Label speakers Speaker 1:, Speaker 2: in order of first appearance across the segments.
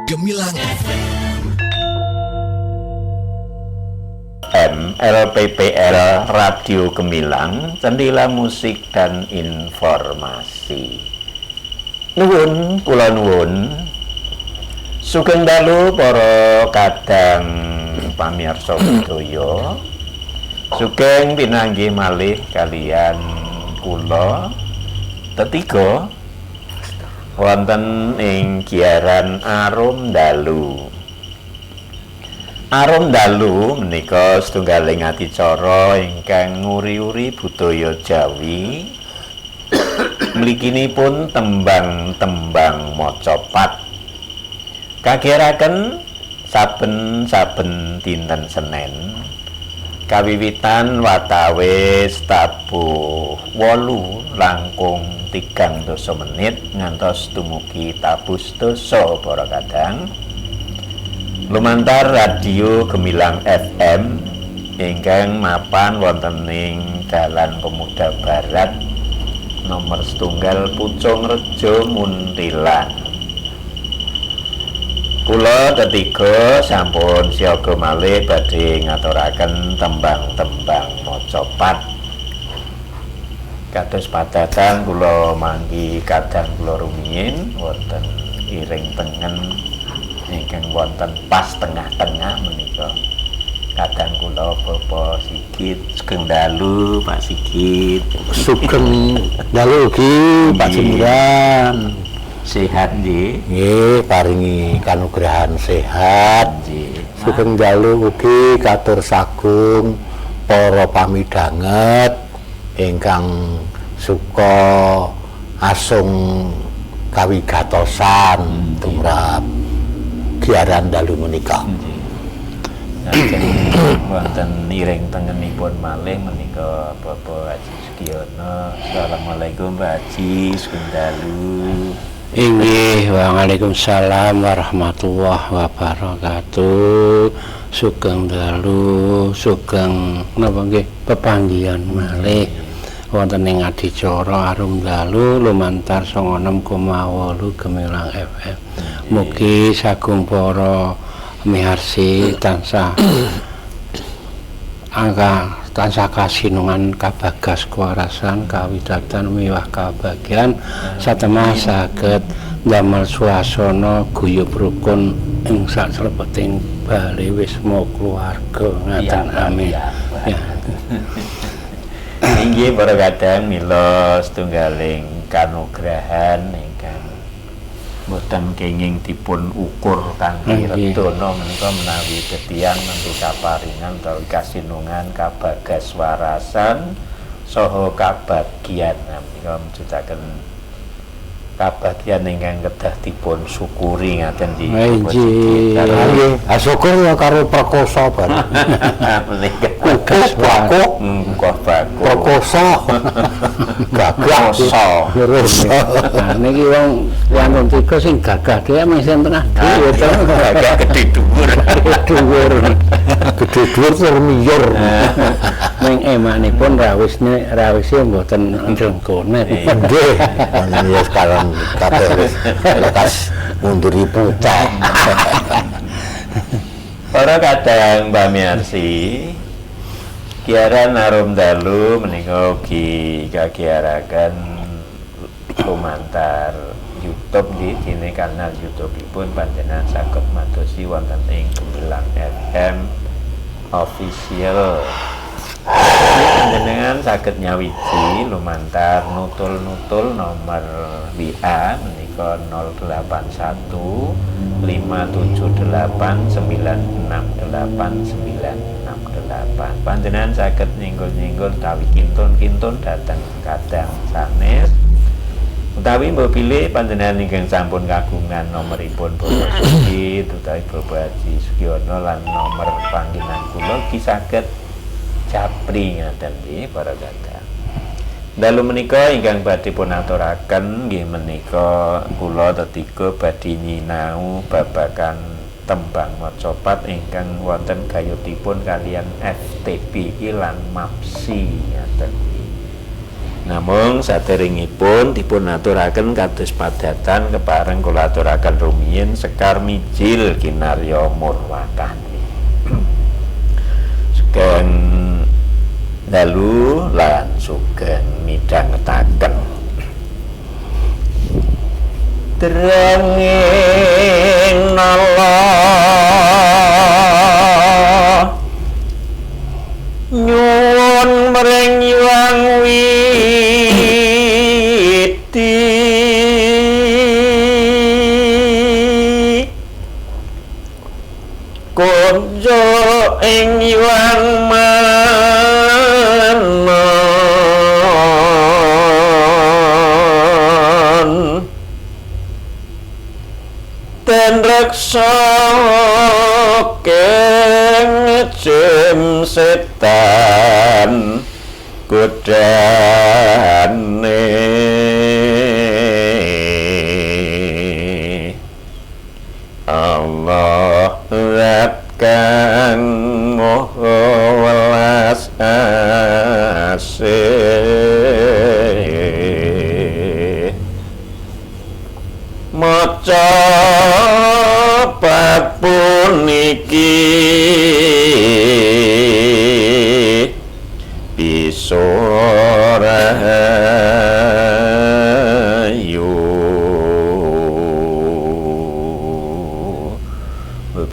Speaker 1: Gemilang
Speaker 2: FM LPPL Radio Gemilang, cendela musik dan informasi. Nuwun, kula nuwun. Sugeng dalu para kadang pamirsa sedaya. Sugeng pinanggih malih kaliyan kula tetiga wonten ing giaran Arum Dalu. Arum Dalu menika setunggaling adicara ingkang nguri-uri budaya Jawi. Mliginipun tembang-tembang macapat. Kageraken saben-saben dinten Senen kawiwitan watawis tabuh 8 langkung 30 menit ngantos dumugi tabuh sedasa para kadang. Lumantar Radio Gemilang FM ingkang mapan wonten ing Jalan Pemuda Barat nomor 1 Pucung Rejo Muntilan. Kula tetiga sampun siaga malih badhe ngaturaken tembang-tembang macapat. Kados padatan kula manggi kadang kula rumiyin wonten iring tengen ingkang wonten pas tengah-tengah menika. Kadang kula Bapak Sigit, sugeng dalu Pak Sigit.
Speaker 3: Sugeng dalu ugi Pak Jemuran.
Speaker 2: Sehat nggih.
Speaker 3: Nggih, paringi kanugrahan sehat.
Speaker 2: Nggih.
Speaker 3: Sugeng dalu ugi katur sagung para pamidhanget ingkang suka asung kawigatosan tumrap giaran dalu menika.
Speaker 2: Wonten iring tengenipun malih menika Bapak Haji Sugiono. Assalamualaikum Pak Haji, sugeng dalu.
Speaker 4: Inggih, waalaikumsalam warahmatullahi wabarakatuh. Sugeng dalu, sugeng napa nggih pepanggihan malih wonten ing adicara Arum Dalu lumantar 96,8 Gemilang FM. Mugi sagung para miharsi tansah angka tansah kasinungan kabagas kewarasan kawidatan miwah kabagyan satemah saged ndamel swasana guyub rukun ing saklebeting bali wisma keluarga ngaten, amin. Ya.
Speaker 2: Inggih para kadang, mila setunggaling kanugrahan ingkang boten kenging dipun ukur kanthi redana menika menawi tetiang nembe kaparingan utawi kasinungan kabagas warasan saha kabagyan. Menika mujudaken kabagyan ingkang kedah dipun syukuri ngaten nggih.
Speaker 4: Nggih.
Speaker 3: Nggih, syukur ya karo perkosa bareng.
Speaker 2: Menika
Speaker 3: kukuh bakuk,
Speaker 2: kukuh bakuk.
Speaker 3: Perkosa. Gagah.
Speaker 4: Rosa. Nah niki wong wonten tiga sing gagah dhewe mung sing tengah dhewe to.
Speaker 2: Gagah gedhe dhuwur.
Speaker 4: Dhuwur.
Speaker 3: Gedhe dhuwur tur miyur.
Speaker 4: Ning emanipun rawisne rawise mboten ndengkone.
Speaker 3: Nggih. Ya sekarang kabeh wis lekas munduri putih.
Speaker 2: Para kadang pamirsi, giaran Arum Dalu menika ugi kagiaraken lumantar YouTube nggih, dene kanal YouTube-ipun panjenengan saged madosi wonten ing Gemilang FM Official. Panjenengan saged nyawiji lumantar nutul-nutul nomor WA menika 081 578 968 968. Panjenengan saged nyinggul-nyinggul utawi kintun-kintun dhateng kadang sanes. Utawi mbok pilih panjenengan ingkang sampun kagungan nomoripun Bapak Sigit utawi Bapak Haji Sugiono lan nomor panggilan kula ugi saged japri ngaten nggih para kadang. Dalu menika ingkang badhe pun aturaken nggih menika kula tetiga badhe nyinau babagan tembang macapat ingkang wonten gayutipun kaliyan FTBI lan MAPSI ngaten nggih. Namung saderengipun dipun aturaken kados padatan kepareng kula aturaken rumiyin Sekar Mijil kinarya Murwakani. Sugeng dalu lan sugeng midhangetaken. Drenging nala nyuwun mring Hyang Widi, konjo ing Hyang Manon, den reksa keng jem setan godane. Allah zat kang maha welas asih, maca bab puniki bisa rahayu.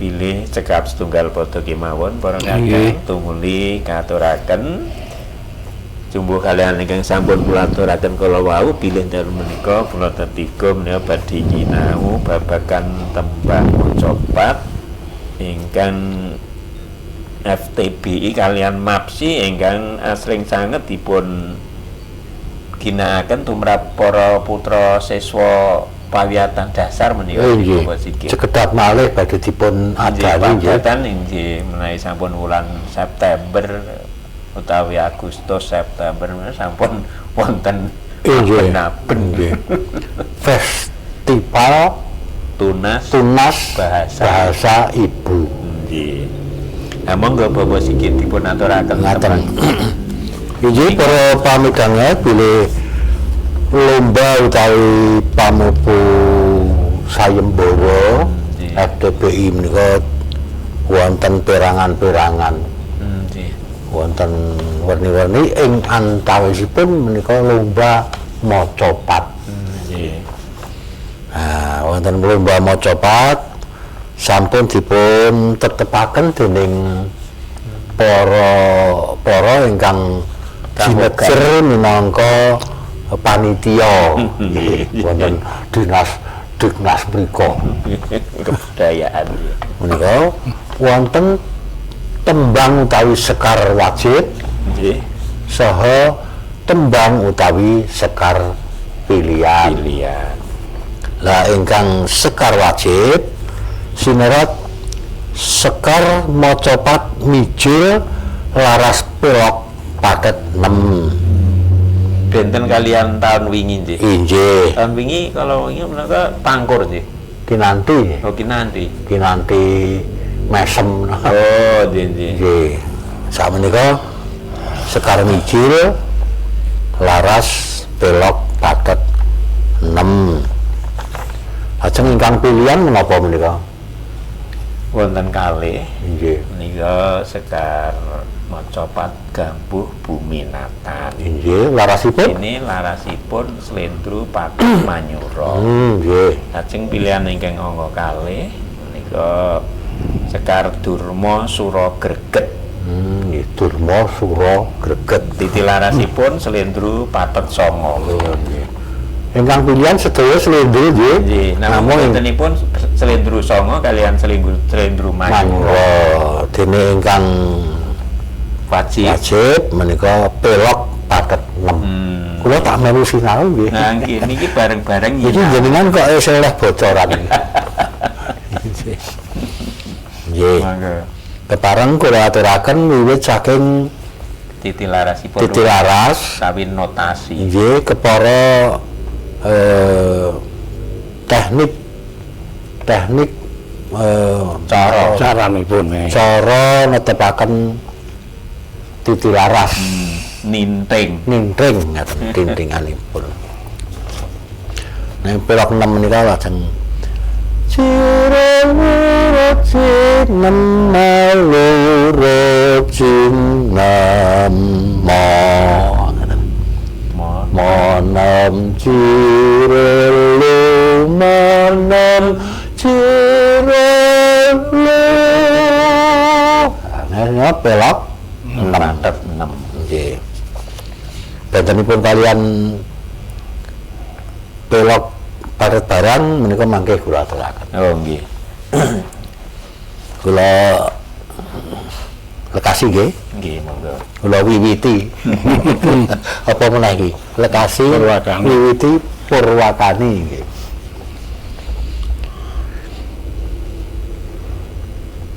Speaker 2: Bilih cekap setunggal padha kemawon para kakang tumuli katuraken jumbuh kalian ingkang sampun kula aturaken kala wau bilih dalu menika kula tetiga menika badhe nyinau babagan tembang macapat ingkang FTBI kalian MAPSI ingkang asring sanget dipun ginakaken tumrap para putra siswa pawiyatan dasar menika.
Speaker 3: Sekedap malih badhe dipun adani nggih.
Speaker 2: Nggih menawi sampun wulan September utawi Agustus September sampun wonten aben-aben
Speaker 3: nggih. Festival
Speaker 2: Tunas
Speaker 3: Bahasa Ibu.
Speaker 2: Nggih. Nah, monggo Bapak Sigit dipun aturaken.
Speaker 3: Ngaten. Inggih para pamidhange bilih lomba utawi pamupu sayembara FTBI menika wonten perangan-perangan. Wonten werni-werni ing antawisipun menika lomba macapat. Nah, wonten lomba macapat sampun dipun tetepaken dening para ingkang sinejer minangka panitia wonten dinas Diknas mriku
Speaker 2: kebudayaan
Speaker 3: menika wonten tembang utawi sekar wajib
Speaker 2: nggih
Speaker 3: saha tembang utawi sekar pilihan. Lah ingkang sekar wajib sinerat sekar macapat mijil laras pelok paket 6.
Speaker 2: Benten kalian tahun wingi nggih.
Speaker 3: Inggih.
Speaker 2: Tahun wingi kalau wingi menika pangkur nggih.
Speaker 3: Kinanti.
Speaker 2: Oh kinanti.
Speaker 3: Kinanti mesem.
Speaker 2: Oh nggih nggih.
Speaker 3: Nggih. Sakmenika sekar mijil laras pelok paket 6. Lajeng ingkang pilihan menapa menika?
Speaker 2: Wonten kalih.
Speaker 3: Nggih.
Speaker 2: Menika sekar macapat gambuh buminatan.
Speaker 3: Nggih, larasipun?
Speaker 2: Ini larasipun slendro paket manyura.
Speaker 3: Nggih.
Speaker 2: Lajeng pilihan ingkang angka kalih menika sekar durma sura greget.
Speaker 3: Nggih, durma sura greget.
Speaker 2: Titi larasipun slendro patet songo.
Speaker 3: Nggih. Ingkang pilihan sedaya slendro nggih.
Speaker 2: Nggih, namung wontenipun slendro songo kalian slendro manyura.
Speaker 3: Dene ingkang
Speaker 2: wajib
Speaker 3: menika pelok paket 6. Kula tak melu sinau nggih.
Speaker 2: Nah, nggih niki bareng-bareng
Speaker 3: nggih. Iki jenengan kok iso oleh bocoran. Nggih. Kepareng kula aturaken wiwit saking
Speaker 2: titi larasipun.
Speaker 3: Titi laras
Speaker 2: utawi notasi.
Speaker 3: Nggih, kepara teknik cara caranipun. Cara netepaken titi laras.
Speaker 2: Ninting.
Speaker 3: Ninting ngaten tintinganipun. Nek pelok 6 menika lajeng ciro loro cinem loro cinem mo monem ciro monem ciro. Nah, pelok 6
Speaker 2: pathet 6.
Speaker 3: Nggih. Bentenipun kalian pelok paret barang menika mangke kula aturaken.
Speaker 2: Oh nggih.
Speaker 3: Kula lekasi nggih.
Speaker 2: Nggih, monggo.
Speaker 3: Kula wiwiti. Apa meneh iki? Lekasi
Speaker 4: Purwakani.
Speaker 3: Wiwiti purwakani nggih.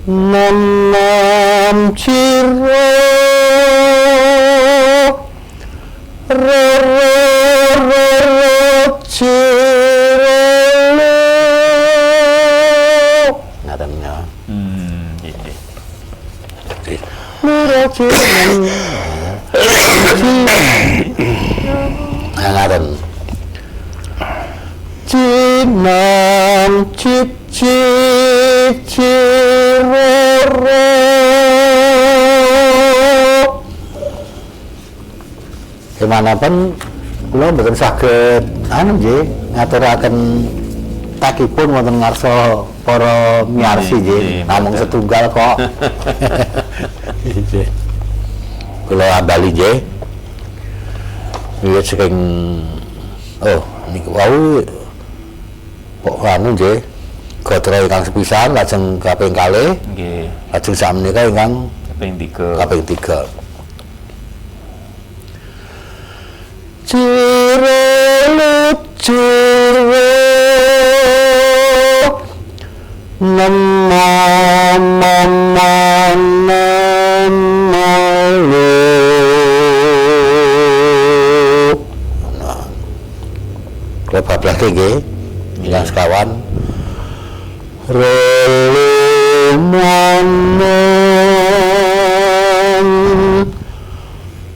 Speaker 3: Nem ciro ro ro ro ro ciro lo. Ngaten ya.
Speaker 2: Nggih.
Speaker 3: Loro ciro. Ngaten. Cinam cici ciro ro. Kemanapun kula mboten saged anu nggih ngaturaken takipun wonten ngarsa para miyarsi nggih, namung setunggal kok. Kula ambali nggih. Wiwit saking oh niku wau kok anu nggih gatra ingkang sepisan lajeng kaping kalih
Speaker 2: nggih,
Speaker 3: lajeng sakmenika ingkang
Speaker 2: kaping 3.
Speaker 3: Kaping 3. Ciro ciro nemo nemo nemo lo. Nah, kula bablake nggih ingkang sekawan. Rele mono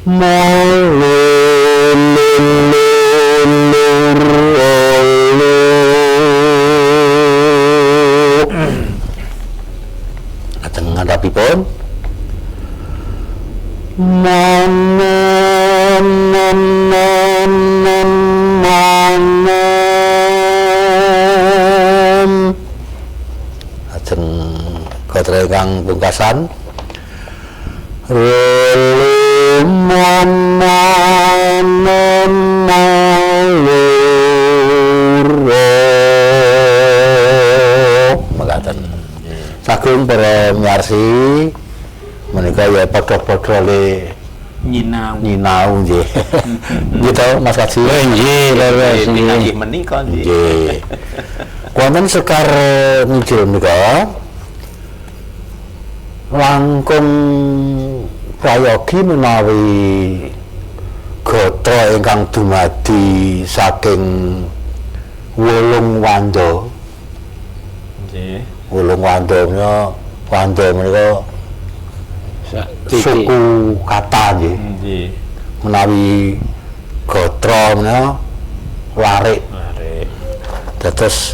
Speaker 3: mole ngadapipun mono mono mono. Lajeng gatra ingkang pungkasan rele mono mono loro. Mekaten. Sagung para miyarsi menika ya padha-padha le
Speaker 2: nyinau.
Speaker 3: Nyinau nggih. Nggih to Mas Kaji?
Speaker 4: Nggih, leres
Speaker 2: nggih menika nggih.
Speaker 3: Nggih. Wonten sekar mijil menika langkung prayogi menawi gatra ingkang dumadi saking wolung wanda.
Speaker 2: Nggih.
Speaker 3: Wolung wanda menika wanda menika suku kata nggih.
Speaker 2: Nggih.
Speaker 3: Menawi gatra menika larik.
Speaker 2: Larik.
Speaker 3: Dados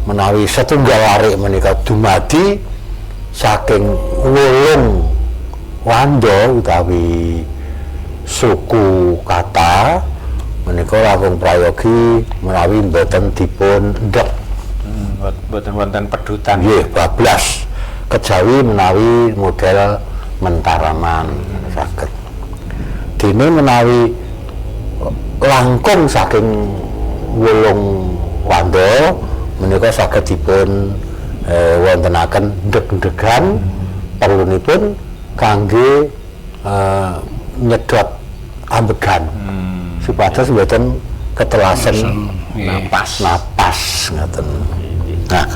Speaker 3: menawi setunggal larik menika dumadi saking wolung wanda utawi suku kata menika langkung prayogi menawi mboten dipun endhek.
Speaker 2: Mboten wonten pedutan.
Speaker 3: Nggih, bablas kejawi menawi model mentaraman saged. Dene menawi langkung saking wolung wanda menika saged dipun wontenaken ndeg-ndegan perlunipun kangge nyedot ambegan supados mboten ketelasen
Speaker 2: napas.
Speaker 3: Napas ngaten. Nah,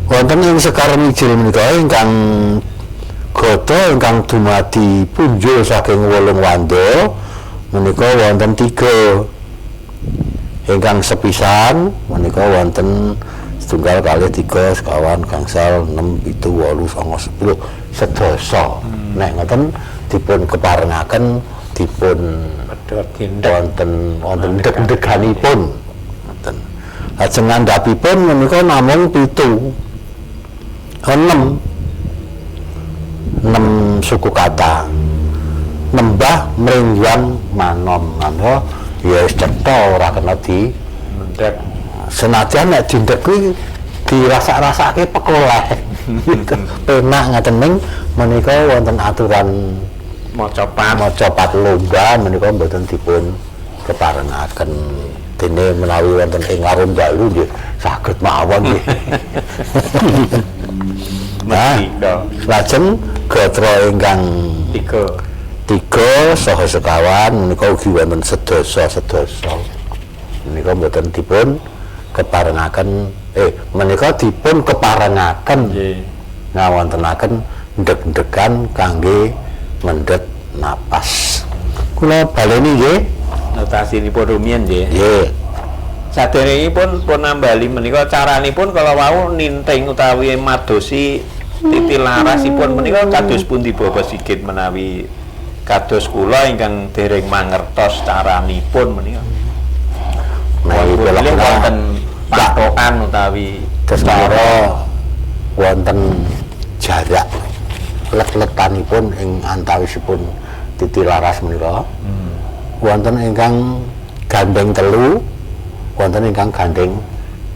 Speaker 3: wonten ing sekar mijil menika ingkang gata ingkang dumadi punjul saking wolung wanda menika wonten 3. Ingkang sepisan menika wonten setunggal kalih 3 sekawan gangsal 6 7 8 9 10 sedasa. Nek ngoten dipun keparengaken dipun
Speaker 2: Pedhot gendhek.
Speaker 3: Wonten wonten deg-deganipun. Ngoten. Lajeng ngandhapipun menika namung 7. 6. 6 suku kata. Nembah mrenggyang manom. Ngono ya wis cetha ora kena di
Speaker 2: Mendhek.
Speaker 3: Senajan nek dindek kuwi dirasak-rasake pekoleh. Penak ngaten ning menika wonten aturan
Speaker 2: Macapat.
Speaker 3: Macapat lomba menika mboten dipun keparengaken. Dene menawi wonten ing Arum Dalu nggih saged mawon nggih. Nah, lajeng gatra ingkang
Speaker 2: 3.
Speaker 3: 3 saha sekawan menika ugi wonten sedasa-sedasa. Menika mboten dipun keparengaken, menika dipun keparengaken
Speaker 2: nggih
Speaker 3: ngawontenaken ndeg-ndegan kangge mendhet napas. Kula baleni nggih
Speaker 2: notasinipun rumiyin nggih.
Speaker 3: Nggih.
Speaker 2: Saderengipun pun nambali menika caranipun kala wau ninting utawi madosi titi larasipun menika kados pundi Bapak Sigit menawi kados kula ingkang dereng mangertos caranipun menika.
Speaker 3: Menawi
Speaker 2: wonten patokan utawi
Speaker 3: cara wonten jarak let-letanipun ing antawisipun titi laras menika. Wonten ingkang gandeng 3, wonten ingkang gandeng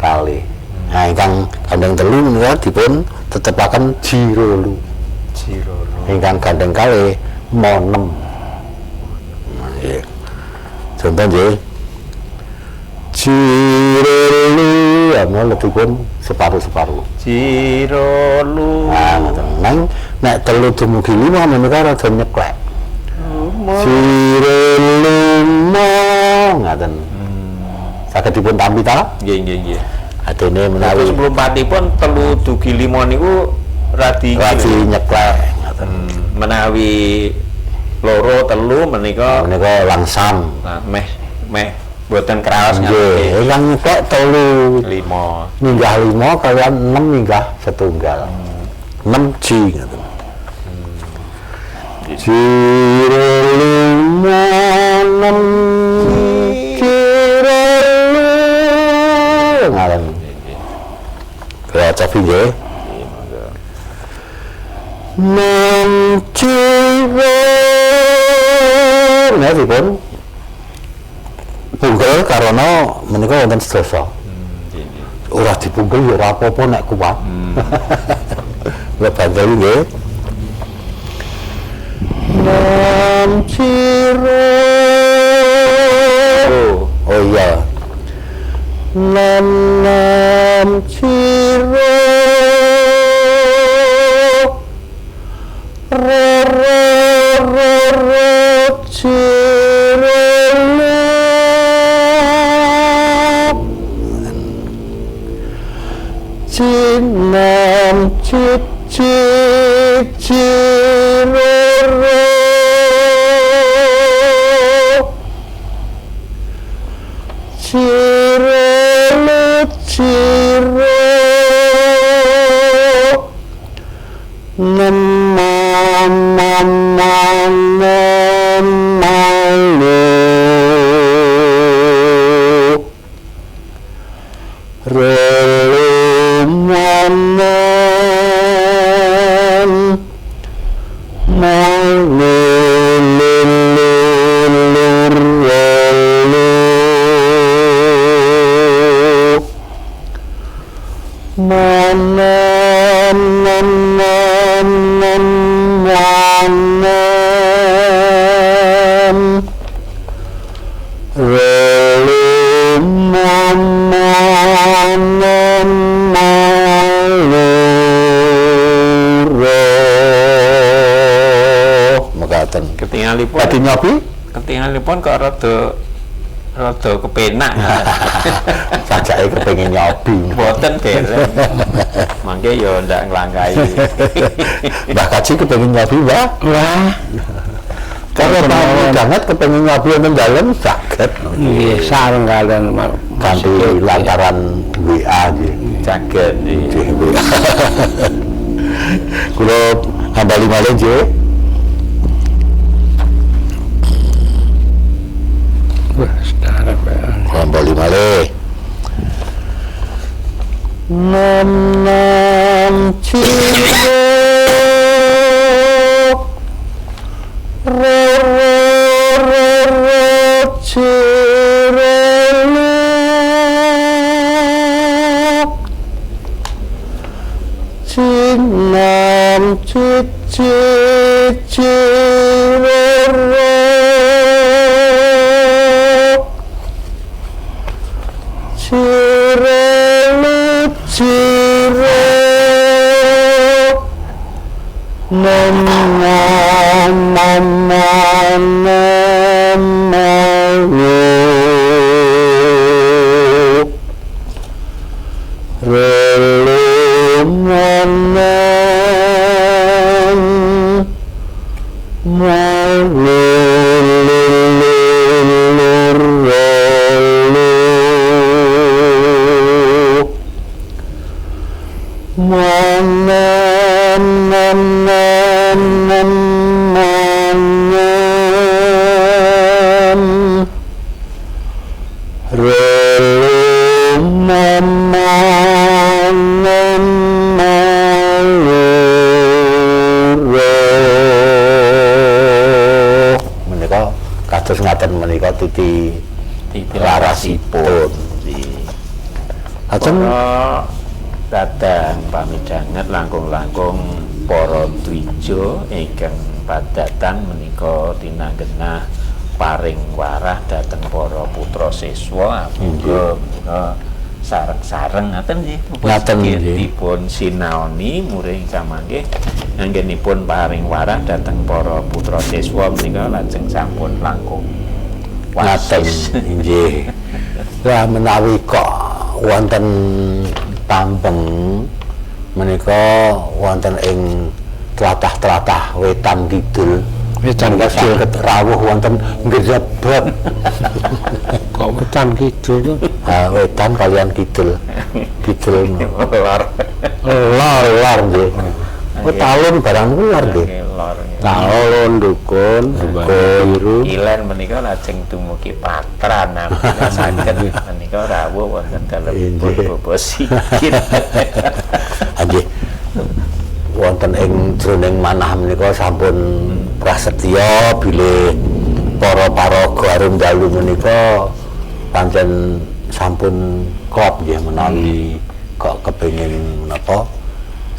Speaker 3: 2. Nah, ingkang gandeng 3 menika dipun tetepaken jirolu.
Speaker 2: Jirolu.
Speaker 3: Ingkang gandeng 2 monem. Nggih. Contoh nggih. Jirolu ana letipun separuh-separuh.
Speaker 2: Jirolu.
Speaker 3: Nah, ngoten. Nang nek 3 dumugi 5 menika rada nyeklek. Jirolu ngaten. Saged dipun tampi ta?
Speaker 2: Nggih, nggih, nggih.
Speaker 3: Adene menawi
Speaker 2: mlumpatipun 3 dugi 5 niku radi
Speaker 3: nyeklek ngaten.
Speaker 2: Menawi 2 3 menika
Speaker 3: menika langsam.
Speaker 2: Nah, meh meh mboten kraos
Speaker 3: nggih. Ingkang nyeklek 3
Speaker 2: 5.
Speaker 3: Minggah 5 kalian 6 minggah setunggal. 6 G ngaten. Jirolu 6 jirolu ngaten. Kula cobi nggih. 6 jiro nggih punggel karena menika wonten sedasa. Ora dipunggel ya ora apa-apa nek kuat. Kula bandel nggih. 6 jiro. Oh iya. 6 jiro ro ro ro ro jiro lu cinam cit cit jiro ro jiro lu jiro nem ma ma ma ma lu re lu ma ma ma lu lu lu lu re lu ma na na na na na na re lu ma ma na ma lu re. Mekaten.
Speaker 2: Ketingalipun
Speaker 3: badhe nyobi?
Speaker 2: Ketingalipun kok rada rada kepenak.
Speaker 3: Sajake kepengin nyobi.
Speaker 2: Mboten dereng. Mangke ya ndak nglangkai.
Speaker 3: Mbah Kaji kepengin nyobi, Mbah?
Speaker 4: Wah.
Speaker 3: Kalau banget kepengin nyobi wonten dalem saged.
Speaker 4: Nggih, sareng kalian
Speaker 3: kanthi lantaran WA nggih.
Speaker 2: Saged
Speaker 3: nggih WA. Kula hambali malih nggih.
Speaker 4: Wah, sedarep.
Speaker 3: Kula bali malih. Nem nem ciro ro ro ro ro ciro lu cinam cici ciro ro ciro lu ciro nom nom nom nom nom nom re lu nom nom mo lu lu lu lu re lu nom nom nom nom nom nom nom re lu nom nom nom nom lu re. Menika kados ngaten menika titi
Speaker 2: Titi
Speaker 3: larasipun. Lajeng
Speaker 2: Para kadang pamidhanget langkung-langkung para dwija ingkang padatan menika tinanggenah paring warah dhateng para putra siswa amuga menika sareng-sareng ngaten nggih
Speaker 3: Ngaten nggih.
Speaker 2: Dipun sinaoni muring samangke anggenipun paring warah dhateng para putra siswa menika lajeng sampun langkung
Speaker 3: ngaten
Speaker 2: wasis.
Speaker 3: Nggih. Lah menawi kok wonten tampeng menika wonten ing tlatah-tlatah wetan kidul.
Speaker 4: Wetan
Speaker 3: menika
Speaker 4: kidul.
Speaker 3: Saged rawuh wonten Grebek.
Speaker 4: Kok wetan kidul tuh?
Speaker 3: Ah, wetan kalian kidul. Kidul.
Speaker 2: Lor.
Speaker 3: Lor lor nggih. Oh, talun barang niku lor nggih.
Speaker 2: Nggih, lor.
Speaker 4: Talun dukun,
Speaker 3: Dukun.
Speaker 4: biru.
Speaker 2: Ilen menika lajeng dumugi patran menika saged menika rawuh wonten dalem
Speaker 3: Inggih.
Speaker 2: Bobo Sigit.
Speaker 3: Nggih. Wonten ing jroning manah menika sampun prasetya bilih para paraga arum dalu menika pancen sampun klop nggih menawi kok kepengin menapa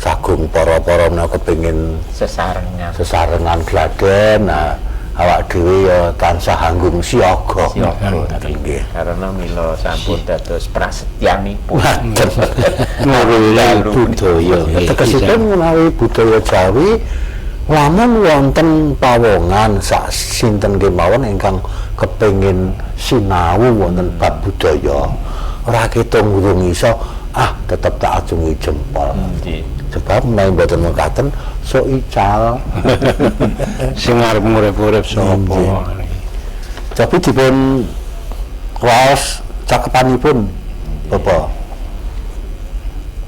Speaker 3: sagung para-para menawa kepengin
Speaker 2: Sesarengan.
Speaker 3: Sesarengan gladen, nah awak dhewe ya tansah anggung siaga.
Speaker 2: Siaga.
Speaker 3: Ngoten nggih.
Speaker 2: Karena mila sampun dados prasetyanipun.
Speaker 3: Ngaten.
Speaker 4: Nguruli
Speaker 3: Budaya. Tegesipun menawi budaya Jawi lamun wonten pawongan sak sinten kemawon ingkang kepengin sinau wonten bab budaya ora ketung urung iso, ah tetep tak acungi jempol.
Speaker 2: Nggih.
Speaker 3: Sebab menawi mboten mekaten sok ical.
Speaker 4: Sing arep ngurip-urip sapa?
Speaker 3: Nggih. Tapi dipun waos cakepanipun Bapak.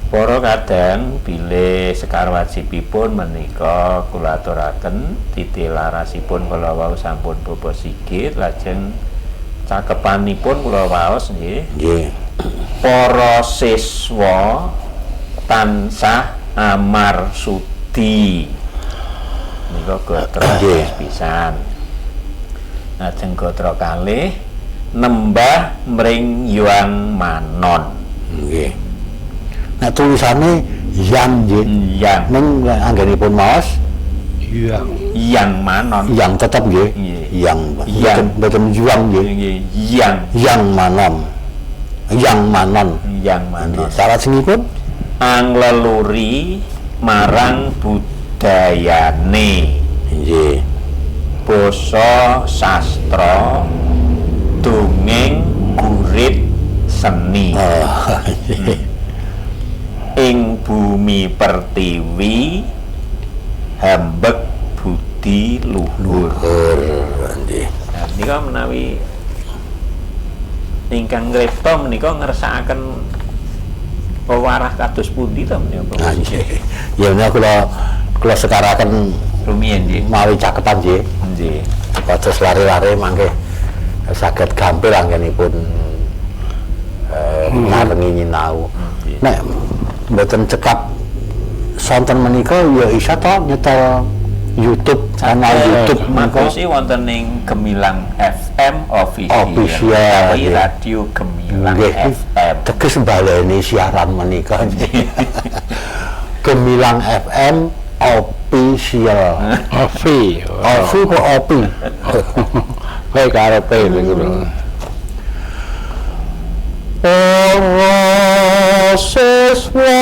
Speaker 2: Para kadang bilih sekar wajibipun menika kula aturaken titi larasipun kula wau sampun baba sigit, lajeng cakepanipun kula waos nggih.
Speaker 3: Nggih.
Speaker 2: Para siswa tansah amar sudi. Nika gatra
Speaker 3: Nggih.
Speaker 2: pisan. Lajeng gatra kalih nembah mring Hyang Manon.
Speaker 3: Nggih. Nek tulisane yang nggih.
Speaker 2: Yang
Speaker 3: Ning lek anggenipun maos
Speaker 4: Yang
Speaker 2: Yang Manon.
Speaker 3: Yang tetep nggih.
Speaker 2: Nggih.
Speaker 3: Yang
Speaker 2: Yang.
Speaker 3: mboten yuang nggih.
Speaker 2: Nggih, Yang
Speaker 3: Yang Manon. Yang Manon.
Speaker 2: Yang Manon.
Speaker 3: Nggih. Salajengipun
Speaker 2: Angleluri marang budayane.
Speaker 3: Nggih.
Speaker 2: Basa sastra dongeng gurit seni.
Speaker 3: Oh, nggih.
Speaker 2: Ing bumi pertiwi hambek budi luhur.
Speaker 3: Luhur nggih.
Speaker 2: Nah, menika menawi ingkang ngripta menika ngersakaken pewarah kados pundi ta menika
Speaker 3: Nah,
Speaker 2: Bapak?
Speaker 3: nggih. Ya menika kula kula sekaraken
Speaker 2: Rumiyin nggih.
Speaker 3: mawi cakepan nggih.
Speaker 2: Nggih.
Speaker 3: Kados lare-lare mangke Saged gampil anggenipun marengi nyinau. Nek mboten cekap sonten menika ya isa to nyetel YouTube, channel YouTube menika
Speaker 2: Makosi wonten ing Gemilang FM Official.
Speaker 3: Official,
Speaker 2: utawi
Speaker 3: nggih.
Speaker 2: Radio Gemilang
Speaker 3: Nggih.
Speaker 2: FM.
Speaker 3: Teges baleni siaran menika. Gemilang FM Official.
Speaker 4: Ovi.
Speaker 3: Ovi kok opi?
Speaker 4: Kowe karepe niku lho.
Speaker 3: Para siswa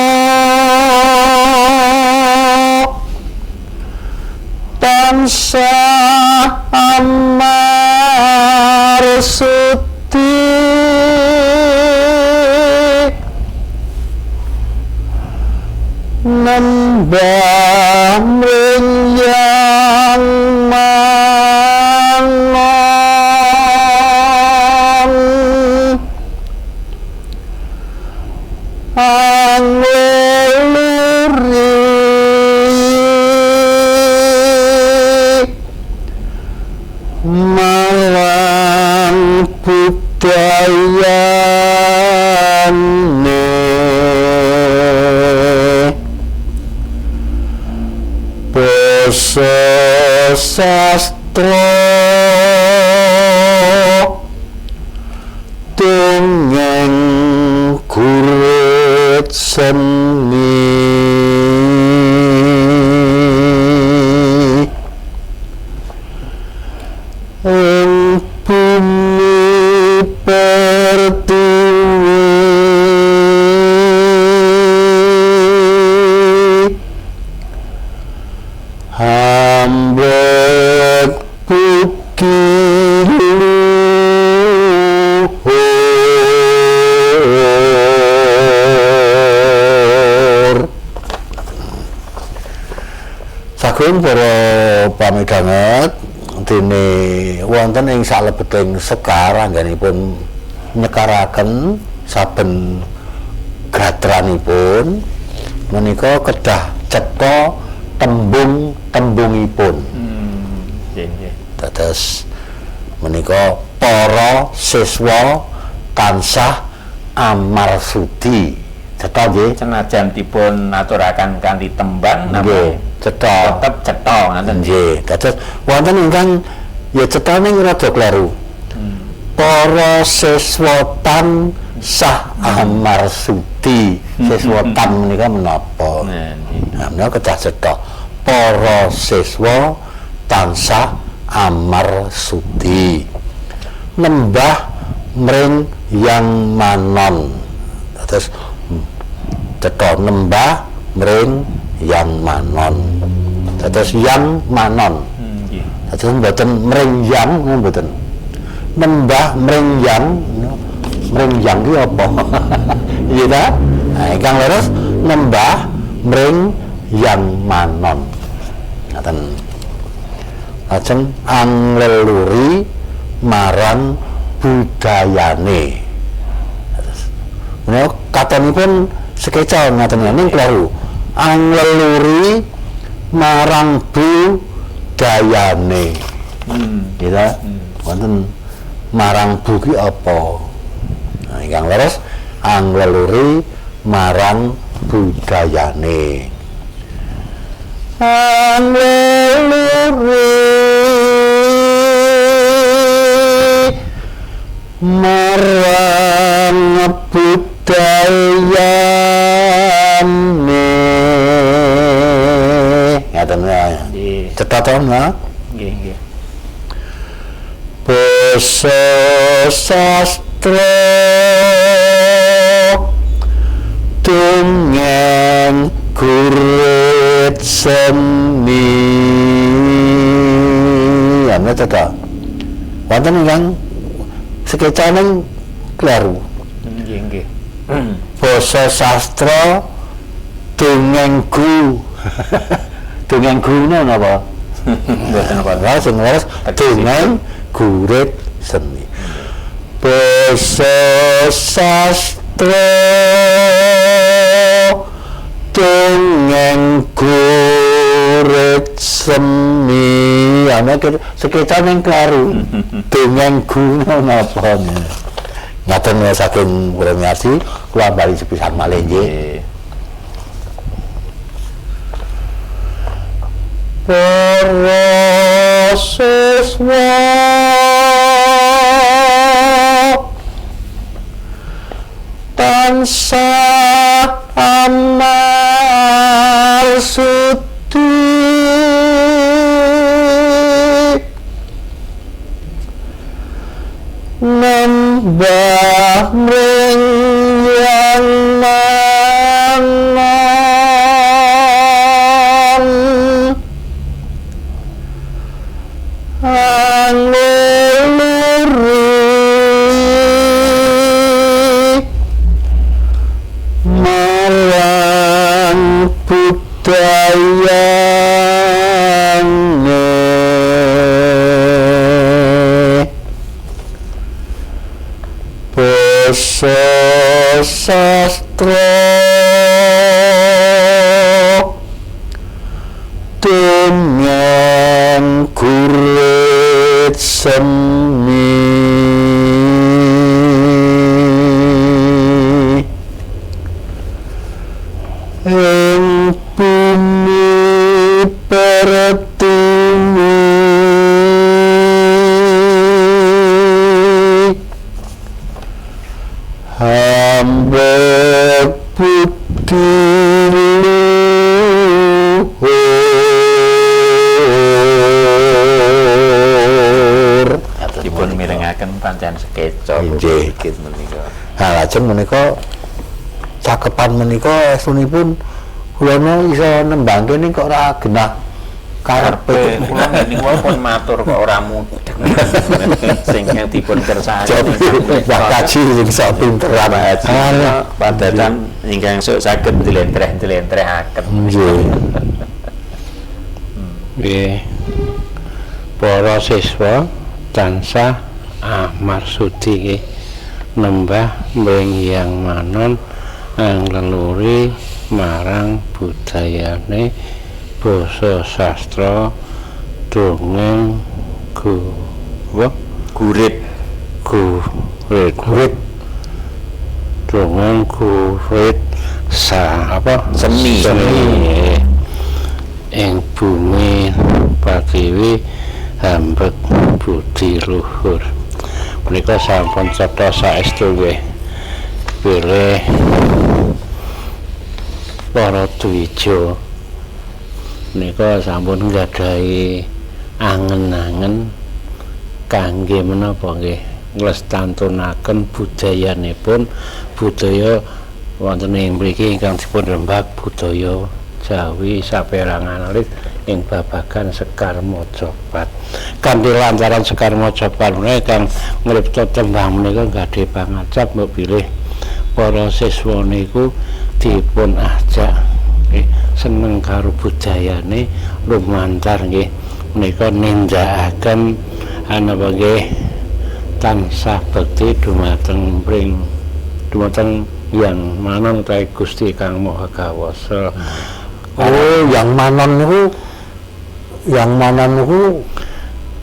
Speaker 3: tansah amar sudi nembah mring yang manon angleluri marang budayane basa sastra dongeng gurit seni ing bumi pertiwi hamblek budi luhur. Sagung para pamidanget dene wonten ing salebeting sekar anggenipun nyekaraken saben gratranipun menika kedah cetha tembung-tembungipun.
Speaker 2: Nggih, nggih.
Speaker 3: Dados menika para siswa tansah amarsudi. Cetha nggih?
Speaker 2: Senajan dipun aturaken kanthi tembang
Speaker 3: Nggih, cetha.
Speaker 2: Tetep cetha ngoten.
Speaker 3: Nggih, dados wonten ingkang ya cetha ning rada kleru. Para siswa tansah amarsudi. Siswa tan menika menapa?
Speaker 2: Nah, nggih.
Speaker 3: Nah, menika kedah cetha. Para siswa tansah amarsudi. Nembah mring yang manon. Terus cetha nembah mring yang manon. Terus yang manon.
Speaker 2: Nggih.
Speaker 3: Terus mboten mring yang mboten. Nembah mring yang, mring yang ki apa? Iya ta? Nah, ingkang leres nembah mring yang manon. Ngaten. Lajeng angleluri marang budayane. Menika katonipun sekeca ngaten ning kleru. Angleluri marang budayane. Gitu. Wonten marang bu ki apa? Nah, ingkang leres angleluri marang budayane. Angleluri marang budayane. Ngaten ya.
Speaker 2: Nggih.
Speaker 3: Cetha to, nah?
Speaker 2: Nggih, nggih.
Speaker 3: Basa sastra dongeng gurit seni. Ya, menika cetha. Wonten ingkang sekecaning kleru.
Speaker 2: Nggih, nggih.
Speaker 3: Basa sastra dongeng gu. Dongeng gu napa?
Speaker 2: Mboten apa.
Speaker 3: Lah sing leres dongeng gurit seni. Basa sastra dongeng gurit seni. Ana Sekeca ning kleru. Dongeng guna napa. Ngaten saking Premiasi kula bali sepisan malih nggih. Para siswa tansah amal sudi nembah mring yang manan angluri marang budayane basa sastra dongeng gurit semi ing bumi pertiwi hamba budi luhur.
Speaker 2: Dipun mirengaken pancen sekeca
Speaker 3: nggih
Speaker 2: menika.
Speaker 3: Ha lajeng menika cakepan menika estunipun kula iso nembangke ning kok ora genah karepe.
Speaker 2: Kula niku pun matur kok ora mudeng. Sing dipun kersakaken
Speaker 3: Mbah Kaji sing sok pinteran
Speaker 2: padatan ingkang sok saged njlentreh-njlentrehaken.
Speaker 3: Nggih.
Speaker 4: Nggih. Para siswa tansah amarsudi nggih nembah mring Hyang Manon angleluri marang budayane basa sastra dongeng
Speaker 2: gurit
Speaker 4: gurit gurit dongeng gurit sa apa
Speaker 2: seni
Speaker 4: seni ing bumi Pratiwi hambek budi luhur menika sampun cetha saestu nggih bilih para dwija menika sampun nggadahi angen-angen kangge menapa nggih nglestantunaken budayanipun budaya wonten ing mriki ingkang dipun rembag budaya Jawi saperangan alit ing babagan Sekar Macapat. Kanthi lantaran Sekar Macapat menika kang ngripta tembang menika gadhe pangacap mbok bilih para siswa niku dipun ajak nggih seneng karo budayane lumantar nggih menika nindakaken anapa nggih tansah bekti dumateng pring dumateng Yang Manon utawi Gusti Kang Maha Kawasa.
Speaker 3: Oh, Yang Manon niku Yang Manon niku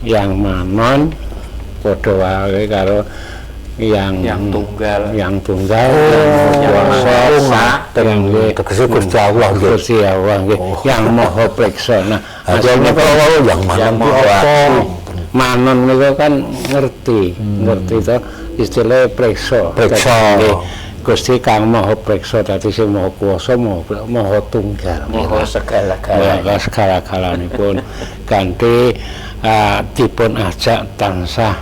Speaker 4: Yang Manon padha wae karo yang
Speaker 2: tunggal,
Speaker 4: yang tunggal,
Speaker 3: oh,
Speaker 4: yang kuasa,
Speaker 3: yang tegese Gusti Allah nggih.
Speaker 4: Gusti Allah nggih,
Speaker 3: oh.
Speaker 4: Yang Maha Priksa. Nah,
Speaker 3: asline kala Yang Manon ku apa?
Speaker 4: Manon niku kan ngerti, ngerti to istilah priksa.
Speaker 3: Priksa.
Speaker 4: Gusti Kang Maha Priksa dadi sing Maha Kuwasa, Maha Tunggal,
Speaker 2: Maha segala-galane.
Speaker 4: Maha segala-galanipun kanthi dipun ajak tansah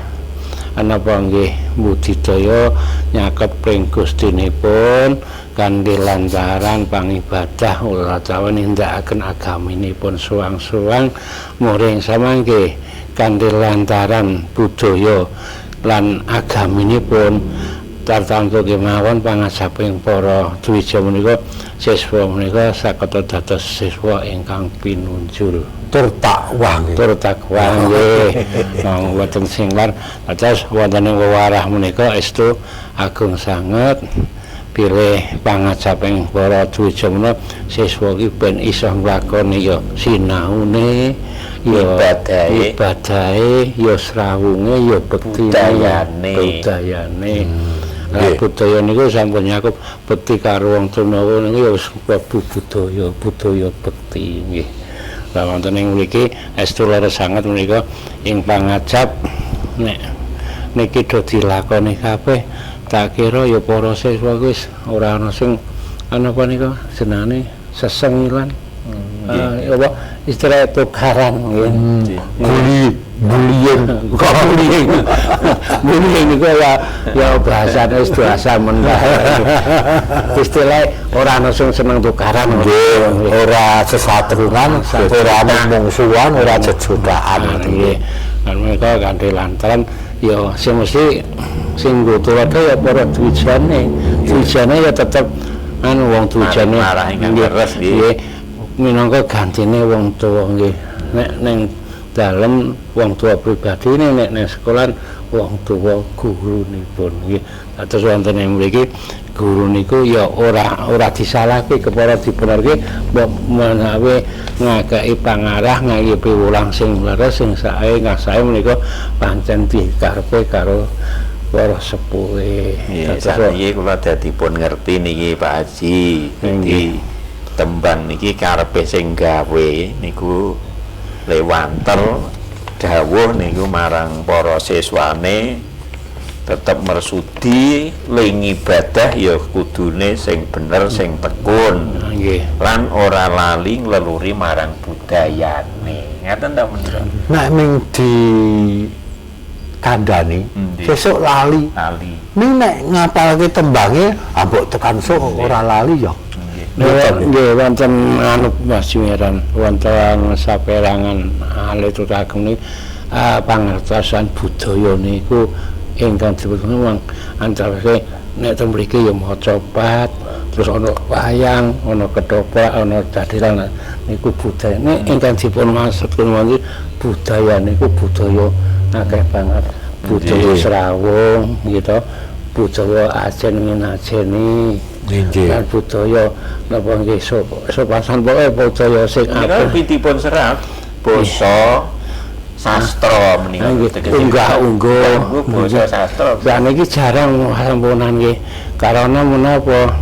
Speaker 4: anapa nggih budidaya nyaket pring Gustinipun kanthi lantaran pangibadah utawa nindakaken agaminipun suwang-suwang muring samangke kanthi lantaran budaya lan agaminipun tartamtu kemawon pangajaping para dwija menika siswa menika saged dados siswa ingkang pinunjul
Speaker 3: tur takwah nggih.
Speaker 4: Tur takwah nggih. Wonten sing lan dados wonten ing wewarah menika estu agung sanget bilih pangajaping para dwija menika siswa iki ben iso nglakoni ya sinaune, Ya ibadahe ya srawunge ya bektine budayane. Lah budaya niku sampun nyakup bekti karo wong tuwa niku ya wis klebu budaya, budaya bekti nggih. Lah wonten ing mriki estu leres sanget menika ing pangajap nek niki do dilakoni kabeh tak kira ya para siswa wis ora ana sing ana apa nika jenenge sesengilan. Apa istilah tukaran nggih.
Speaker 3: Bullying
Speaker 4: kok bullying. Bullying niku ya bahasane wis biasa men. Istilah ora ana sing seneng tukaran
Speaker 3: nggih, ora sesatrungan, ora mungsuhan, ora jejodakan
Speaker 4: nggih. Lan menika kanthi lantaran ya sing mesti sing nggo tuladha ya para dwijane. Dwijane ya tetep anu wong dwijane
Speaker 2: marah ingkang leres nggih.
Speaker 4: Minangka gantine wong tuwa nggih. Nek ning dalem wong tuwa pribadi nek ning sekolah wong tuwa gurunipun nggih. Terus wonten ing mriki guru niku ya ora disalahke kepara dibenerke mbok menawi ngakeki pangarah ngakeki piwulang sing leres sing sae ngasae menika pancen dikarepe karo para sepuhe.
Speaker 2: Nggih, saniki kula dadi pun ngerti niki Pak Haji. Dadi tembang niki karepe sing gawe niku lewanter dawuh niku marang para siswane tetep mersudi ling ibadah ya kudune sing bener sing tekun
Speaker 4: nggih
Speaker 2: lan ora lali ngleluri marang budayane. Ngaten ta menika?
Speaker 3: Nek ming di kandhani sesuk lali. Ning nek ngapalke tembange ambok tekan sok ora lali ya.
Speaker 4: Nggih wonten anu Mas Jumiran, wonten saperangan alit utagem niku pangertosan budaya niku ingkang dipun wong antarane nek teng mriki ya maca pat, terus ana wayang, ana ketoprak, ana dadilan niku budaya. Nek ingkang dipun maksud wonten budaya niku budaya akeh banget. Budaya srawung gitu, budaya ajen ngenajeni. Lan budaya napa nggih sopan pokoke budaya sing
Speaker 2: apik pitipun serat basa sastra menika
Speaker 4: tegese unggah-ungguh
Speaker 2: basa sastra.
Speaker 4: Lah niki jarang sampunan nggih karana menapa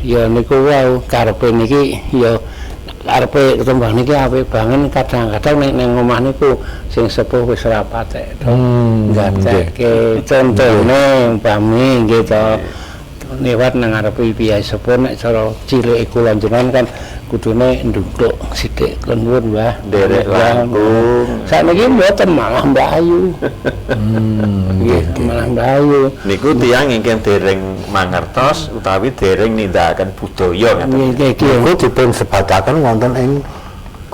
Speaker 4: ya niku wau karepe niki ya karepe tembang niki apik banget kadang-kadang nek ning omah niku sing sepuh wis ora patek gatekke contone umpami nggih to lewat nang ngarepe piyai sepuh nek cara cilik kula jenengan kan kudune ndhuthuk sithik nuwun Mbah
Speaker 2: nderek langkung.
Speaker 4: Sakniki mboten malah mbayu. Nggih, malah mbayu.
Speaker 2: Niku tiyang ingkang dereng mangertos utawi dereng nindakaken budaya ngaten.
Speaker 4: Nggih,
Speaker 3: niku dipun sebataken wonten ing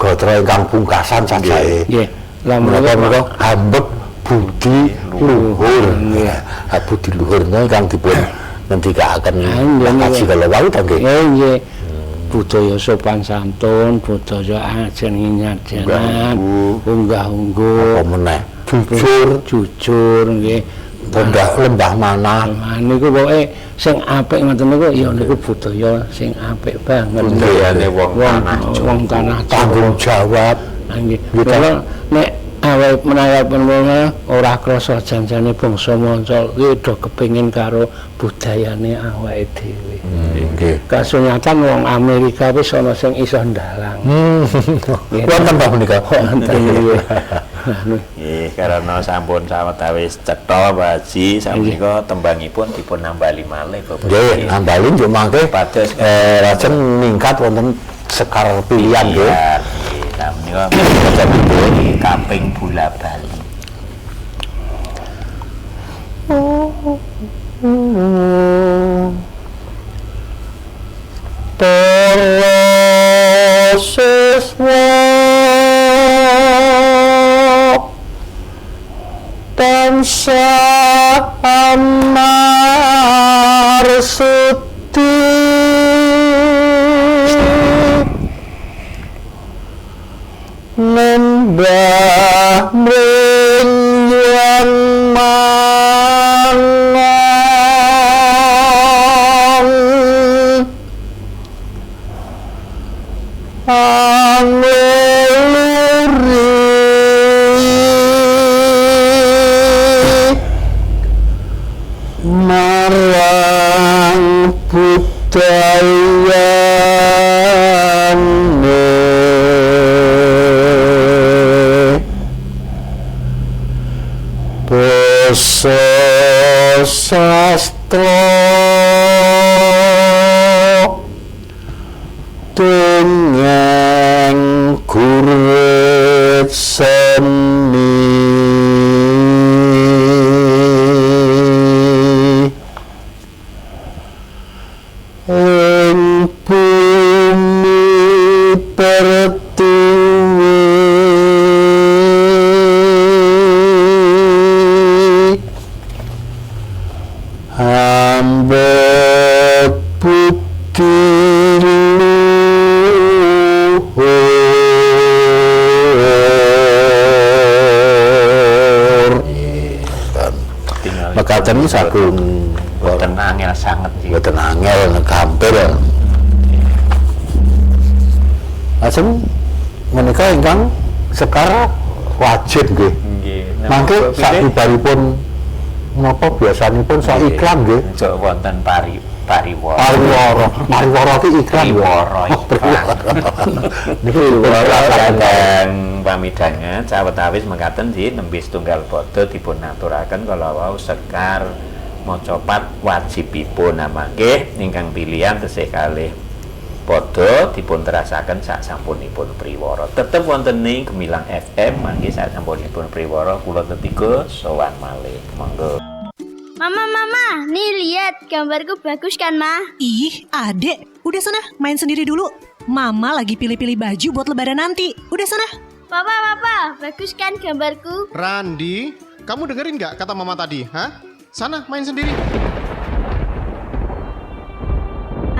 Speaker 3: gatra ingkang pungkasan sajae.
Speaker 4: Nggih. Lah
Speaker 3: menika hambep budi luhur.
Speaker 4: Nggih.
Speaker 3: Budi luhurnya ingkang dipun ngendikaaken kaji kala wau ta nggih.
Speaker 4: Nggih. Budaya sopan santun, budaya ajen nyajenan, unggah-ungguh,
Speaker 3: apa meneh jujur,
Speaker 4: jujur nggih.
Speaker 3: Lembah manah.
Speaker 4: Niku pokoke sing apik ngoten niku ya niku budaya sing apik banget.
Speaker 2: Budayane wong tanah,
Speaker 4: wong tanah
Speaker 3: tanggung jawab.
Speaker 4: Nggih. Kula nek awake menawi ora krasa janjane bangsa manca iki do kepengin karo budayane awake dhewe.
Speaker 3: Nggih.
Speaker 4: Kasunyatan wong Amerika wis ana sing iso ndalang.
Speaker 3: Wonten ta menika?
Speaker 4: Wonten.
Speaker 2: Nggih, karena sampun sawetawis cetha Pak Haji, sapunika tembangipun dipun nambali malih Bapak.
Speaker 3: Nggih, nambali njuk mangke
Speaker 2: pados
Speaker 3: lajeng ningkat wonten sekar pilihan nggih.
Speaker 2: Nah, menika kaping bola bali.
Speaker 3: Para siswa tansah amar sudi nembah mring yang mangan angeluri liyane basa sastra dongeng gurit seni ing bumi pertiwi hamba budi luhur. Mekaten iki sagung
Speaker 2: boten angel sanget iki.
Speaker 3: Boten angel gampil. Lajeng menika ingkang sekar wajib nggih.
Speaker 2: Nggih.
Speaker 3: Mangke sabibaripun napa biasanipun sak iklan nggih.
Speaker 2: Njok wonten pariwara.
Speaker 3: Pariwara. Pariwara iki iklan.
Speaker 2: Pariwara.
Speaker 3: Niku
Speaker 2: kadang pamidangan sawetawis mekaten nggih nembe setunggal padha dipun aturaken kala wau sekar macapat wajibipun mangke ingkang pilihan tesih kalih padha dipun terasaken sak sampunipun priwara. Tetep wonten ing Gemilang FM mangke sak sampunipun priwara kula tetiga sowan malih. Monggo.
Speaker 1: Mama, mama, nih lihat gambarku bagus kan, Ma?
Speaker 5: Ih, adek, udah sana main sendiri dulu. Mama lagi pilih-pilih baju buat lebaran nanti. Udah sana.
Speaker 1: Papa, papa, bagus kan gambarku?
Speaker 6: Randi, kamu dengerin nggak kata mama tadi, hah? Sana main sendiri.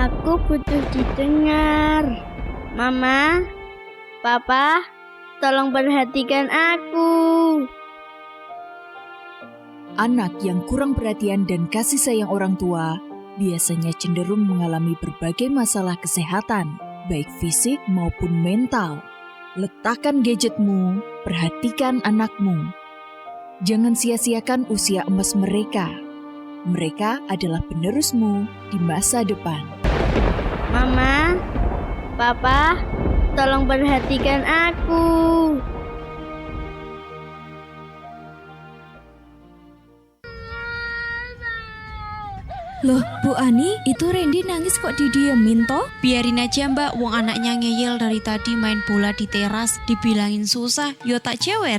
Speaker 1: Aku butuh didengar. Mama, papa, tolong perhatikan aku.
Speaker 7: Anak yang kurang perhatian dan kasih sayang orang tua biasanya cenderung mengalami berbagai masalah kesehatan, baik fisik maupun mental. Letakkan gadgetmu, perhatikan anakmu. Jangan sia-siakan usia emas mereka. Mereka adalah penerusmu di masa depan.
Speaker 1: Mama, papa, tolong perhatikan aku.
Speaker 8: Loh, Bu Ani, itu Randy nangis kok didiemin toh?
Speaker 9: Biarin aja mbak, wong anaknya ngeyel dari tadi main bola di teras, dibilangin susah, yo tak cewer.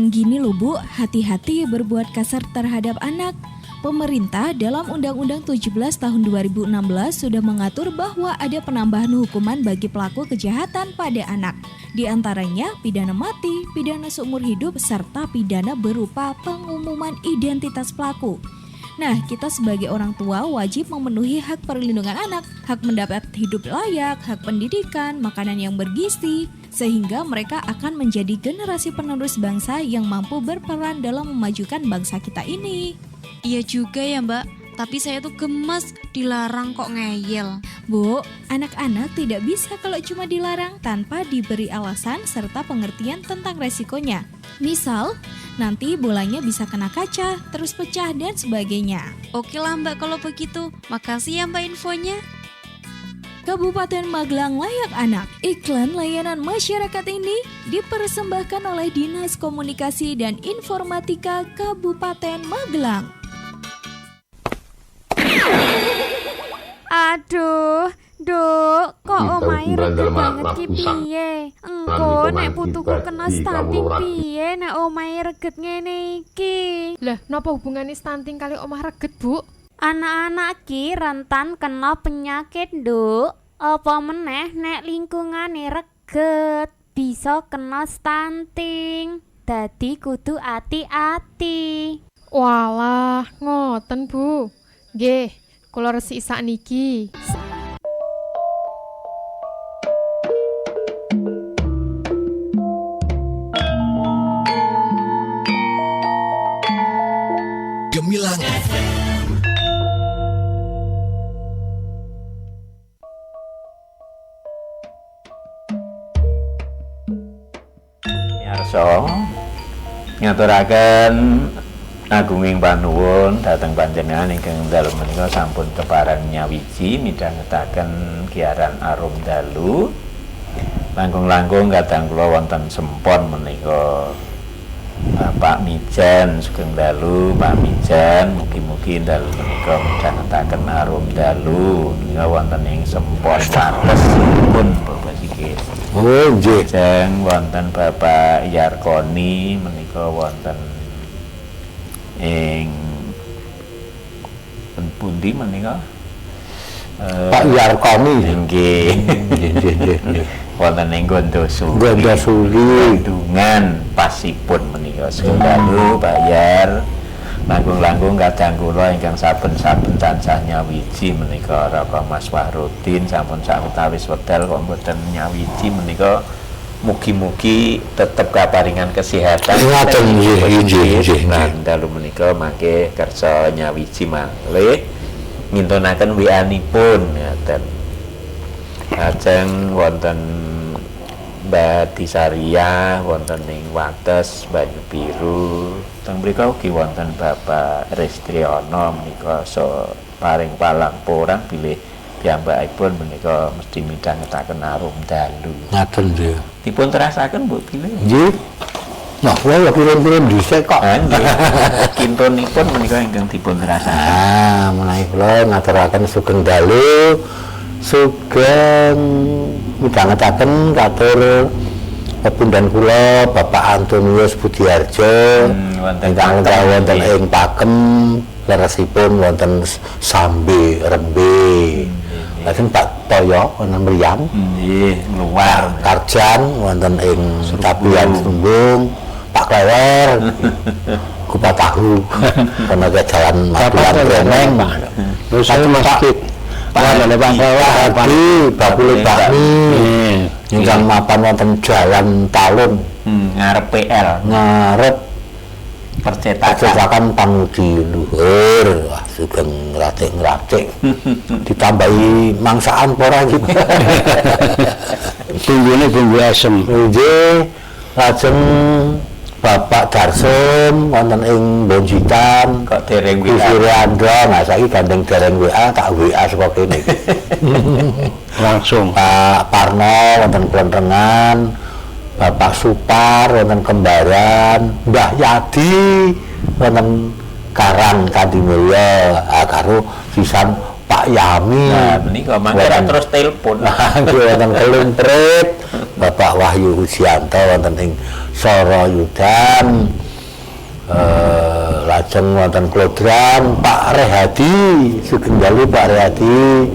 Speaker 8: Gini loh Bu, hati-hati berbuat kasar terhadap anak. Pemerintah dalam Undang-Undang 17 tahun 2016 sudah mengatur bahwa ada penambahan hukuman bagi pelaku kejahatan pada anak. Di antaranya pidana mati, pidana seumur hidup, serta pidana berupa pengumuman identitas pelaku. Nah, kita sebagai orang tua wajib memenuhi hak perlindungan anak, hak mendapat hidup layak, hak pendidikan, makanan yang bergizi, sehingga mereka akan menjadi generasi penerus bangsa yang mampu berperan dalam memajukan bangsa kita ini.
Speaker 9: Iya juga ya mbak, tapi saya tuh gemes, dilarang kok ngeyel.
Speaker 8: Bu, anak-anak tidak bisa kalau cuma dilarang tanpa diberi alasan serta pengertian tentang resikonya. Misal, nanti bolanya bisa kena kaca, terus pecah, dan sebagainya.
Speaker 9: Oke lah mbak kalau begitu, makasih ya mbak infonya.
Speaker 8: Kabupaten Magelang Layak Anak. Iklan layanan masyarakat ini dipersembahkan oleh Dinas Komunikasi dan Informatika Kabupaten Magelang.
Speaker 10: Aduh, Duk, kok omahe reget banget ki piye? Engko nek putuku kena stunting piye nek omahe reget ngene iki?
Speaker 11: Lah, napa hubungane stunting kali omah reget, Bu?
Speaker 10: Anak-anak ki rentan kena penyakit, Nduk. Apa meneh nek lingkungane reget, bisa kena stunting. Dadi kudu ati-ati.
Speaker 11: Walah, ngoten, Bu. Nggih, kula resiki sakniki.
Speaker 12: Gemilang FM.
Speaker 2: Miyarsa ngaturaken Agunging panuwun dhateng panjenengan ingkang dalu menika sampun kepareng nyawiji midhangetaken giaran Arum Dalu. Langkung-langkung kadang kula wonten sempon menika Bapak Mijan, sugeng dalu Pak Mijan, mugi-mugi dalu menika midhangetaken Arum Dalu menika wonten ing sempon watesipun Bapak Sigit.
Speaker 3: Oh nggih.
Speaker 2: Lajeng wonten Bapak Yarkoni menika wonten ing pundi menika?
Speaker 3: Pak Yarkoni
Speaker 2: nggih.
Speaker 3: Nggih nggih.
Speaker 2: Wonten ing Gondosuli.
Speaker 3: Gondosuli
Speaker 2: Bendungan pasipun menika. Sugeng dalu Pak Yar. Langkung-langkung kadang kula ingkang saben-saben tansah nyawiji menika Raka Mas Wahrudin sampun sawetawis wedal kok mboten nyawiji menika mugi-mugi tetep kaparingan kesehatan.
Speaker 3: Ngaten nggih nggih nggih.
Speaker 2: Lan dalu menika mangke kersa nyawiji malih ngintunaken WA-nipun ngaten. Lajeng wonten Mbak Disaria wonten ing Wates Banyu Biru. Teng mriku ugi wonten Bapak Restriono menika so paring palangporan bilih piyambakipun menika mesti midhangetaken Arum Dalu.
Speaker 3: Ngaten nggih.
Speaker 2: Dipun terasaken mbok bilih.
Speaker 3: Nggih. Nah, kula ya kirim-kirim dhisik kok.
Speaker 2: Nggih. Kintunipun menika ingkang dipun terasaken.
Speaker 3: Ah, menawi kula ngaturaken sugeng dalu, sugeng midhangetaken katur pepundhen kula Bapak Antonius Budiarjo ingkang wonten ing Pakem leresipun wonten Sambe Rembe. Lajeng Pak Toyo wonten Mriyang.
Speaker 2: Nggih, ngluwar.
Speaker 3: Karjan wonten ing Tapian Srumbung, Pak Klewer kupat tahu ana ke jalan Magelang Kreneng.
Speaker 4: Terus masjid Pak
Speaker 3: Pak bakule bakmi ingkang mapan wonten Jalan Talun
Speaker 2: ngarep PL
Speaker 3: ngarep
Speaker 2: percetakan
Speaker 3: pangudi luhur. Wah, sugeng ngracik-ngracik ditambahi mangsaan apa ora iki.
Speaker 4: Bumbune bumbu asem.
Speaker 3: Nggih. Lajeng Bapak Darsum wonten ing Bonjitan
Speaker 2: kok dereng WA.
Speaker 3: Surandra, nah saiki gandeng dereng WA tak WA saka kene.
Speaker 4: Langsung
Speaker 3: Pak Parno wonten Klentrengan, Bapak Supar wonten Kembaran, Mbah Yadi wonten Karang Kadimulya, karo sisan Pak Yami.
Speaker 2: Nah, menika mangke terus telepon.
Speaker 3: Nggih wonten Kelumprit, Bapak Wahyu Ujianto wonten ing Soroyudan, lajeng wonten Klodran, Pak Rehadi, sugeng dalu Pak Rehadi,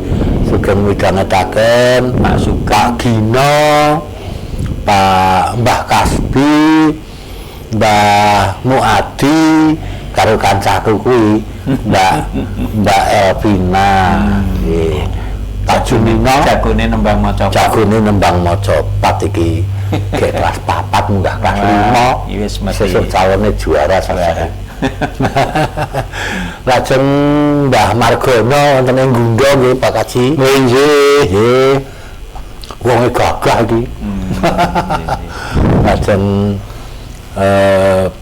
Speaker 3: sugeng midhangetaken Pak Suka Gino, Pak Mbah Kasbi, Mbah Muadi, karo kancaku kuwi Mbak Elvina, nggih. Pak Junino
Speaker 2: jagone nembang maca.
Speaker 3: Jagone nembang macapat iki. Gek kelas 4 munggah kelas 5.
Speaker 2: Wis mesti
Speaker 3: sesuk calone juara saiki. Lajeng Mbah Margono wonten ing Gundha nggih Pak Kaji. Nggih. Nggih. Wonge gagah iki. Lajeng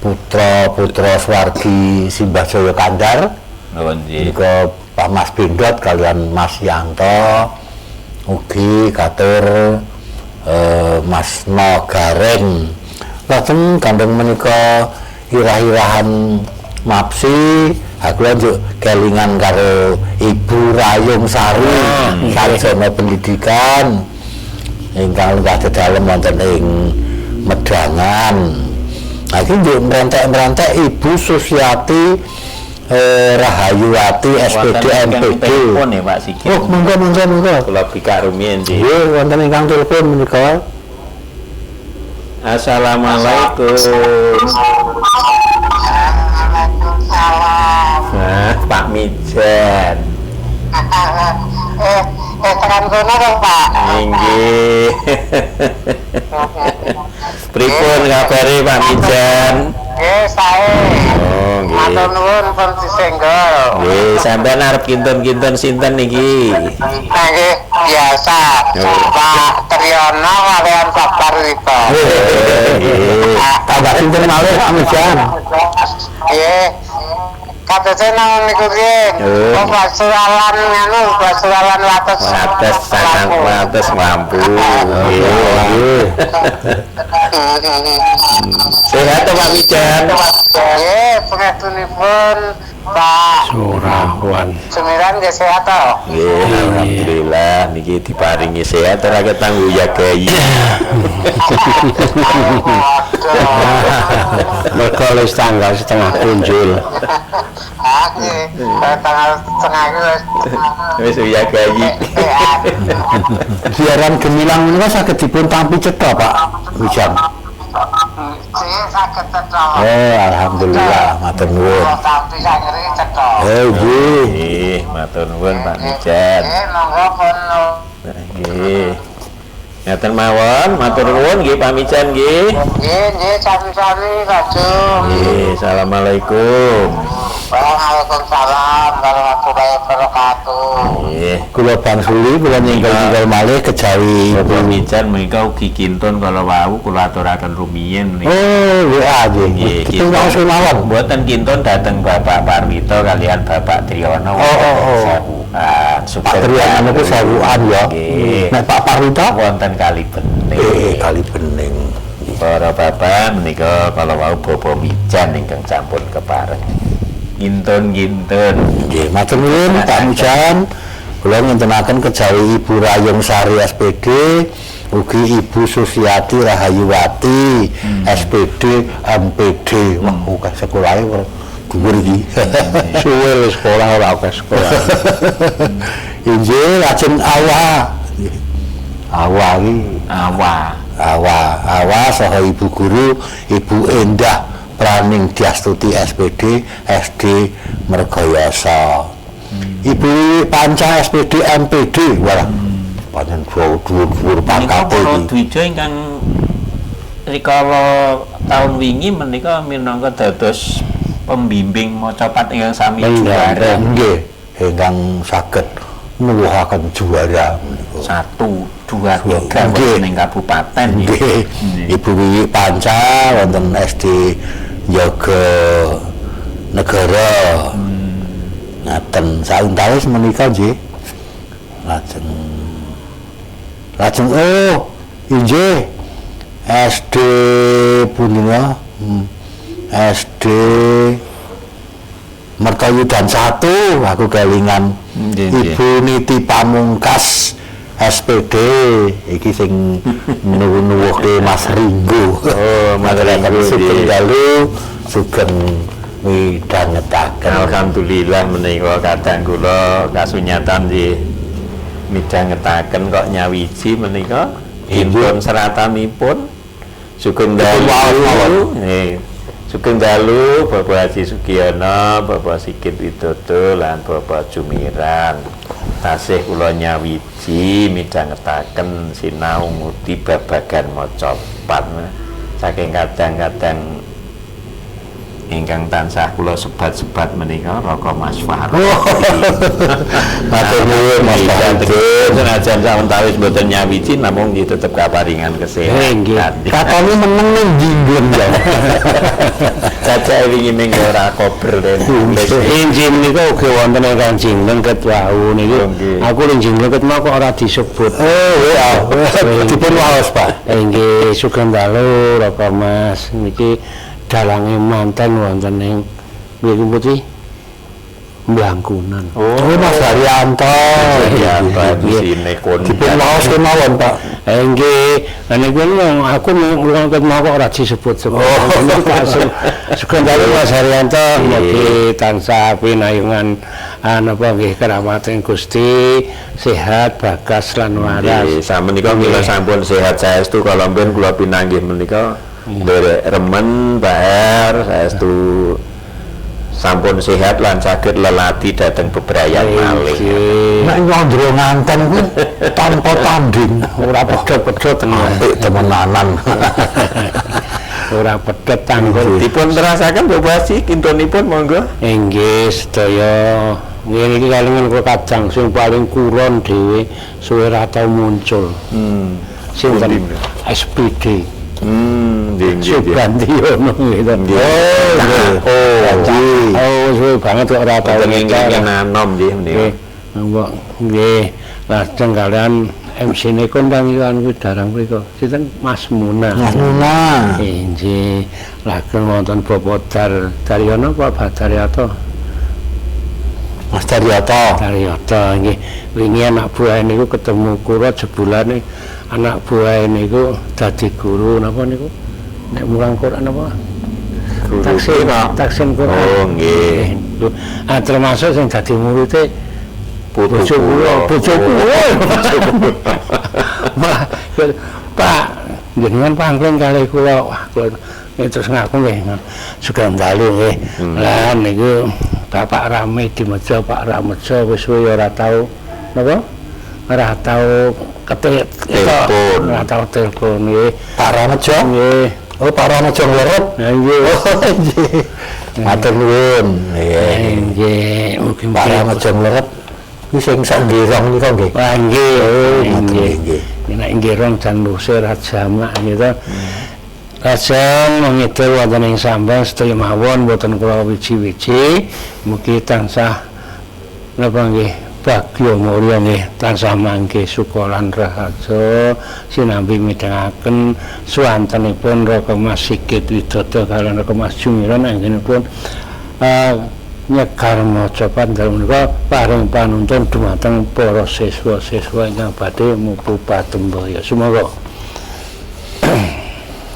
Speaker 3: putra-putra swargi Simbah Jaya Kandar.
Speaker 2: Nggih.
Speaker 3: Nika Pak Mas Bendot kalian Mas Yanto ugi katur Mas No Gareng. Lajeng gandeng menika irah-irahan mapsi, aku lanjut kelingan karo Ibu Rayung Sari, sarjana pendidikan ingkang lenggah dedalem wonten ing Medangan. Nah iki njuk mrentek-mrentek Ibu Susiati Rahayuwati SPD MPD.
Speaker 2: Telepon ya Pak Sigit.
Speaker 3: Oh, monggo monggo monggo.
Speaker 2: Kula bikak rumiyin nggih.
Speaker 3: Nggih, wonten ingkang telepon menika.
Speaker 2: Assalamualaikum.
Speaker 13: Waalaikumsalam.
Speaker 2: Nah, Pak Mijan.
Speaker 13: Tekan kono kok, Pak.
Speaker 2: Nggih. Pripun kabare Pak Mijan?
Speaker 13: Nggih, sae.
Speaker 2: Oh, nggih.
Speaker 13: Matur nuwun pun disenggol.
Speaker 2: Nggih, sampean arep kinten-kinten sinten niki?
Speaker 13: Nggih, biasa. Pak Triyono kalian Pak Parwito.
Speaker 2: Nggih.
Speaker 3: Tambah sinten malih Pak Mijan?
Speaker 13: Nggih, Kadose nang niku ki.
Speaker 2: Oh.
Speaker 13: Oh, Pasuruan nganu, Pasuruan wates.
Speaker 2: Wates sangang wates mampu. Nggih. Sehat to Pak Mijan?
Speaker 13: Nggih, pangestunipun Pak
Speaker 4: Surawan.
Speaker 13: Sumiran nggih sehat to?
Speaker 2: Nggih, alhamdulillah niki diparingi sehat ora ketang uyagayi.
Speaker 4: Mergo wis tanggal setengah punjul.
Speaker 13: Ah, nggih. Tanggal setengah iki wis
Speaker 2: Wis uyagayi.
Speaker 3: Siaran Gemilang menika saged dipun tampi cetha Pak Wijang.
Speaker 13: Nggih, saged cetha.
Speaker 3: Oh, alhamdulillah, matur nuwun.
Speaker 13: Tampi sakniki cetha.
Speaker 3: Eh, nggih.
Speaker 2: Nggih, matur nuwun Pak Mijan.
Speaker 13: Nggih, monggo pun
Speaker 2: Nggih. Ngaten mawon, matur nuwun nggih Pak Mijan nggih.
Speaker 13: nggih, nggih sami-sami Pak Jum.
Speaker 2: Nggih, assalamualaikum.
Speaker 13: Waalaikumsalam warahmatullahi wabarakatuh.
Speaker 2: Nggih.
Speaker 3: Kula bangsuli kula nyengkel-nyengkel malih kejawi
Speaker 2: Bapak Mijan menika ugi kintun kala wau kula aturaken rumiyin menika.
Speaker 3: Oh, WA nggih.
Speaker 2: Nggih,
Speaker 3: Kita waos kemawon.
Speaker 2: Mboten kintun dhateng Bapak Parwito kalian Bapak Triyono.
Speaker 3: Oh, oh, oh.
Speaker 2: Sewuan.
Speaker 3: Pak Triyono niku sewuan ya.
Speaker 2: Nggih.
Speaker 3: Nek Pak Parwito
Speaker 2: wonten Kali Bening.
Speaker 3: Kali Bening.
Speaker 2: Para bapak menika kala wau Bapak Mijan ingkang sampun kepareng. Kintun-kintun.
Speaker 3: Nggih, matur nuwun Pak Mijan. Kula ngentenaken kejawi Ibu Rayung Sari SPD, ugi Ibu Susiati Rahayuwati SPD MPD. Wah, akeh sekolahe dhuwur iki.
Speaker 4: Suwe le sekolah ora akeh sekolah.
Speaker 3: Injih lajeng awa. Awa iki
Speaker 2: Awa.
Speaker 3: awa awa saha ibu guru Ibu Endah Praning Diastuti SPD SD Mergoyasa. Ibu Panca SPD MPD. Wah, pancen dhuwur-dhuwur
Speaker 2: Menika
Speaker 3: pangkate
Speaker 2: para
Speaker 3: iki.
Speaker 2: dwija ingkang rikala taun wingi menika minangka dados pembimbing macapat ingkang sami juara.
Speaker 3: Nggih, ingkang saged nuwuhaken juara menika.
Speaker 2: 1 2 3
Speaker 3: Nggih.
Speaker 2: wonten ing kabupaten
Speaker 3: Nggih. Ibu Wiwi Panca wonten SD Yoga Negara. Ngaten sauntawis menika nggih. Lajeng lajeng oh inggih SD punika SD Mertoyudan 1 aku kelingan.
Speaker 2: Nggih, nggih.
Speaker 3: Ibu Niti Pamungkas SPD iki sing nuwuh-nuwuhke Mas Ringgo.
Speaker 2: Oh, Mas Ringgo,
Speaker 3: sugeng
Speaker 2: nggih.
Speaker 3: dalu sugeng midhangetaken.
Speaker 2: Alhamdulillah menika kadang kula kasunyatan nggih midhangetaken kok nyawiji menika dipun seratanipun sugeng dalu. Nggih. Sugeng dalu Bapak Haji Sugiono, Bapak Sigit Widodo lan Bapak Jumiran. Tasih kula nyawiji midhangetaken sinau ngudi babagan macapat. Saking kadang-kadang ingkang tansah kula sebat-sebat menika Raka Mas Fahrul.
Speaker 3: Matur nuwun Mas Fahrul.
Speaker 2: Senajan sawetawis mboten nyawiji namung nggih tetep kaparingan kesehatan.
Speaker 3: Katone meneng ning jinggon ya.
Speaker 2: Cacah wingi ning ora kober den.
Speaker 4: Injih menika ugi wonten ingkang jingleng ket wau niku. Aku ning jingleng ket mau kok ora disebut.
Speaker 3: Oh, iya. Dipun waos, Pak.
Speaker 4: Inggih, sugeng dalu Raka Mas. Niki dalange manten wonten ing mriki putih Blangkunan.
Speaker 3: Oh, Mas Haryanto.
Speaker 2: Haryanto sine kon.
Speaker 3: Dipun waos kemawon, Pak.
Speaker 4: Nggih, niku aku ngrungokne ket mau kok ora disebut-sebut. Niku sugeng dalu Mas Haryanto mugi tansah pinayungan napa nggih keramating Gusti, sehat, bagas lan waras.
Speaker 2: Nggih, samenika kula sampun sehat saestu kala mben kula pinanggih menika nderek remen Pak R saestu sampun sehat lan saged lelati dhateng bebrayan malih.
Speaker 3: Nek nyandra nganten kuwi tanpa tanding,
Speaker 4: ora pedhot-pedhot tenan.
Speaker 3: Apik temenanan.
Speaker 4: Ora pedhot tanggul.
Speaker 2: Dipun terasaken Bapak Haji kintunipun monggo.
Speaker 4: Inggih sedaya. Ngene iki kalingan kula kadang sing paling kuron dhewe suwe ra tau muncul. Sinten SPD.
Speaker 2: Nggih.
Speaker 4: Sugantiono gitu.
Speaker 3: Oh,
Speaker 4: oh, suwe banget kok ora tau
Speaker 2: ingkang anom nggih menika.
Speaker 4: Nggih. Lajeng kalian MC ne kondang iku kuwi darang mriku. Sinten Mas Muna.
Speaker 3: Mas Muna.
Speaker 4: Nggih. Lajeng wonten Bapak Daryono apa Pak Daryato?
Speaker 3: Mas Daryato.
Speaker 4: Daryato nggih. Wingi anak buah niku ketemu kula jebulane anak buah niku dadi guru napa niku? Nek mulang Quran apa? Taksim, taksim Quran.
Speaker 2: Oh nggih.
Speaker 4: Ah termasuk sing dadi murite bojo kula, bojo kula. Pak, jenengan pangling kalih kula. Wah, kula terus ngaku nggih. Sugeng dalu nggih. Lah niku Bapak rame di Mejo, Pak Ramejo wis suwe ora tau napa? Ora tau ketelepon, ora tau telepon nggih.
Speaker 3: Pak Ramejo
Speaker 4: nggih.
Speaker 3: Oh, Pak Ramejo ngleret.
Speaker 4: Lah nggih.
Speaker 3: Nggih. Matur nuwun. Nggih.
Speaker 4: Nggih, mugi
Speaker 3: Pak Ramejo ngleret. Kuwi sing sak nggirong nika nggih.
Speaker 4: Wah nggih.
Speaker 3: Nggih, nggih.
Speaker 4: Nek nggirong jan lusir jamak gitu. Lajeng mengidul wonten ing Sambang sedaya mawon mboten kula wiji-wiji mugi tansah napa nggih bagya mulya nggih tansah mangke suka lan raharja sinambi midhangaken swantenipun Raka Mas Sigit Widodo kaliyan Raka Mas Jumiran anggenipun nyegar maca pandal menika paring panuntun dumateng para siswa-siswa ingkang badhe mupu patembaya. Sumangga.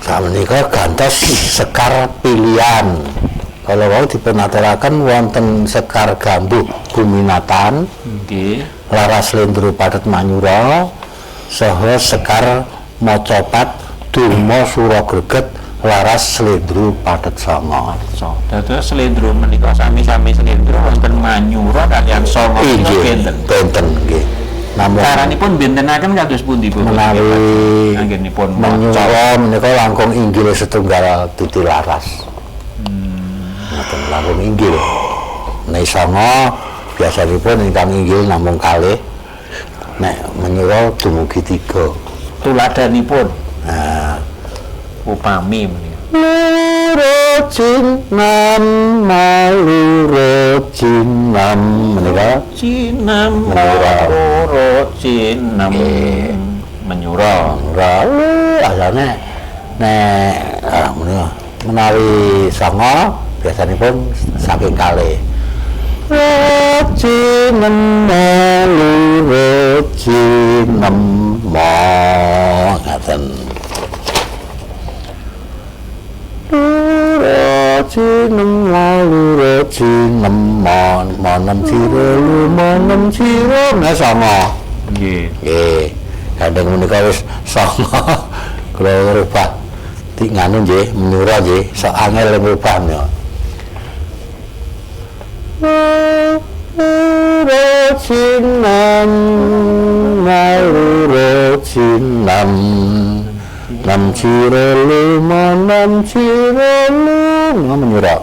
Speaker 3: Samenika gantos sekar pilihan. Kalau wau dipunaturaken wonten sekar gambuh Guminatan,
Speaker 2: nggih,
Speaker 3: laras slendro pathet manyura, saha sekar macapat Durma Sura Greget laras slendro pathet sanga.
Speaker 2: Dados slendro menika sami-sami slendro wonten manyura kaliyan sanga menika benten.
Speaker 3: Benten nggih. Namung
Speaker 2: caranipun bentenaken kados pundi Bu?
Speaker 3: Menawi
Speaker 2: anggenipun
Speaker 3: manyura menika langkung inggil setunggal dudu laras. Ngoten langkung inggil. Nek sanga biasanipun ingkang inggil namung kalih. Nek manyura dumugi 3.
Speaker 2: Tuladhanipun.
Speaker 3: Nah,
Speaker 2: upami menika.
Speaker 3: Loro cinam maluro cinam menika
Speaker 2: cinam loro cinam menyura.
Speaker 3: Asane nek menika menawi sanga biasanipun saking kalih. Cinam loro cinam ngaten. Cinem loro cinem monem ciro lumonem ciro nah sanga.
Speaker 2: Nggih.
Speaker 3: Nggih. Kadang menika wis sanga kula ngrubah ti nganu nggih menyura nggih sok angel ngrubah menika. Loro cinem loro cinem nam ciro lima nam ciro lima menyura.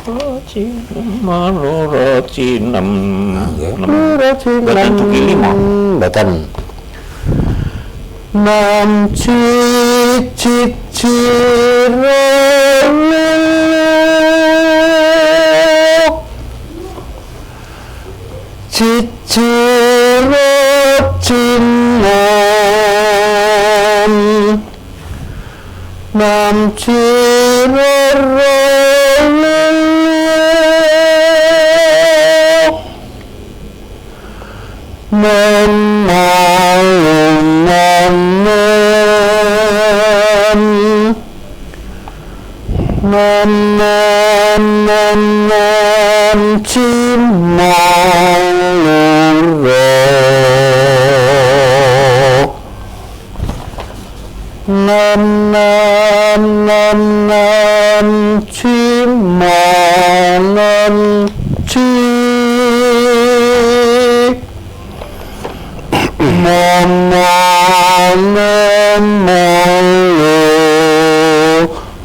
Speaker 2: Loro cinem
Speaker 3: loro cinem
Speaker 2: boten dugi lima
Speaker 3: boten nam ci ci ciro ci ciro cinem nam ciro ro nam nam nam nam nam nam cimo ro nam nam nam nam cimo nam ci nam nam nam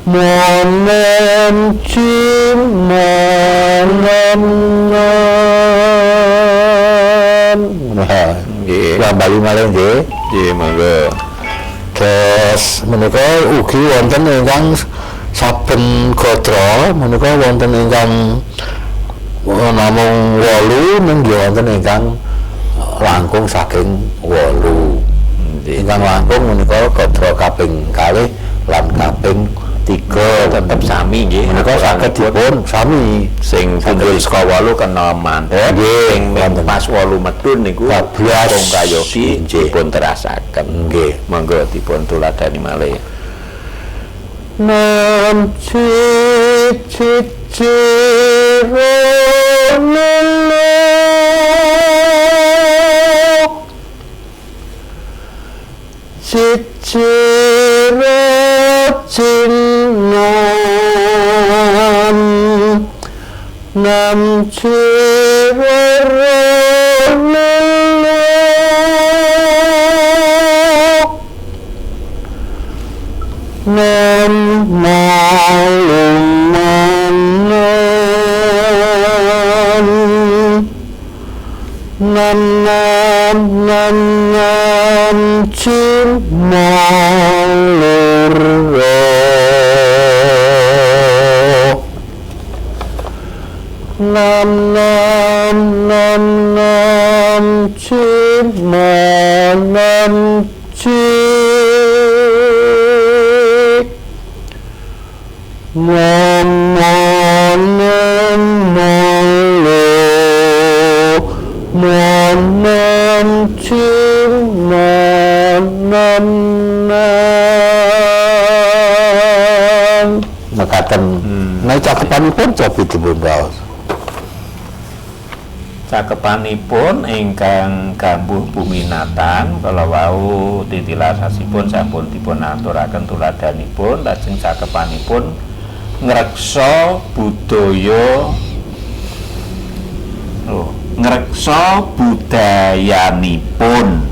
Speaker 3: nam nam ci nam nam. Nah,
Speaker 2: nggih.
Speaker 3: Kembali malih nggih.
Speaker 2: Nggih, monggo.
Speaker 3: Terus menika ugi wonten ingkang saben gatra menika wonten ingkang namung 8 ning nggih wonten ingkang langkung saking 8. Ingkang langkung menika gatra kaping 2 lan kaping
Speaker 2: 3 tetep sami nggih.
Speaker 3: Menika saged dipun sami.
Speaker 2: Sing punjul saka 8 kena mandhek, sing pas 8 medun niku
Speaker 3: bablas
Speaker 2: kayogi dipun terasaken.
Speaker 3: Nggih.
Speaker 2: Monggo dipun tuladhani malih.
Speaker 3: Nem ci ci ro lo ci ci ro nam nam ci ro lo nam malum nam nam nam nam ci malur nam nam nam nam ci nam ci nam nam nam nam nam ci nam nam nam mekaten. Nah, cakepanipun cobi dipun raos.
Speaker 2: Cakepanipun ingkang gambuh buminatan kala wau titilasasipun sampun dipun aturaken tuladhanipun, lajeng cakepanipun ngreksa budaya ngreksa budayanipun.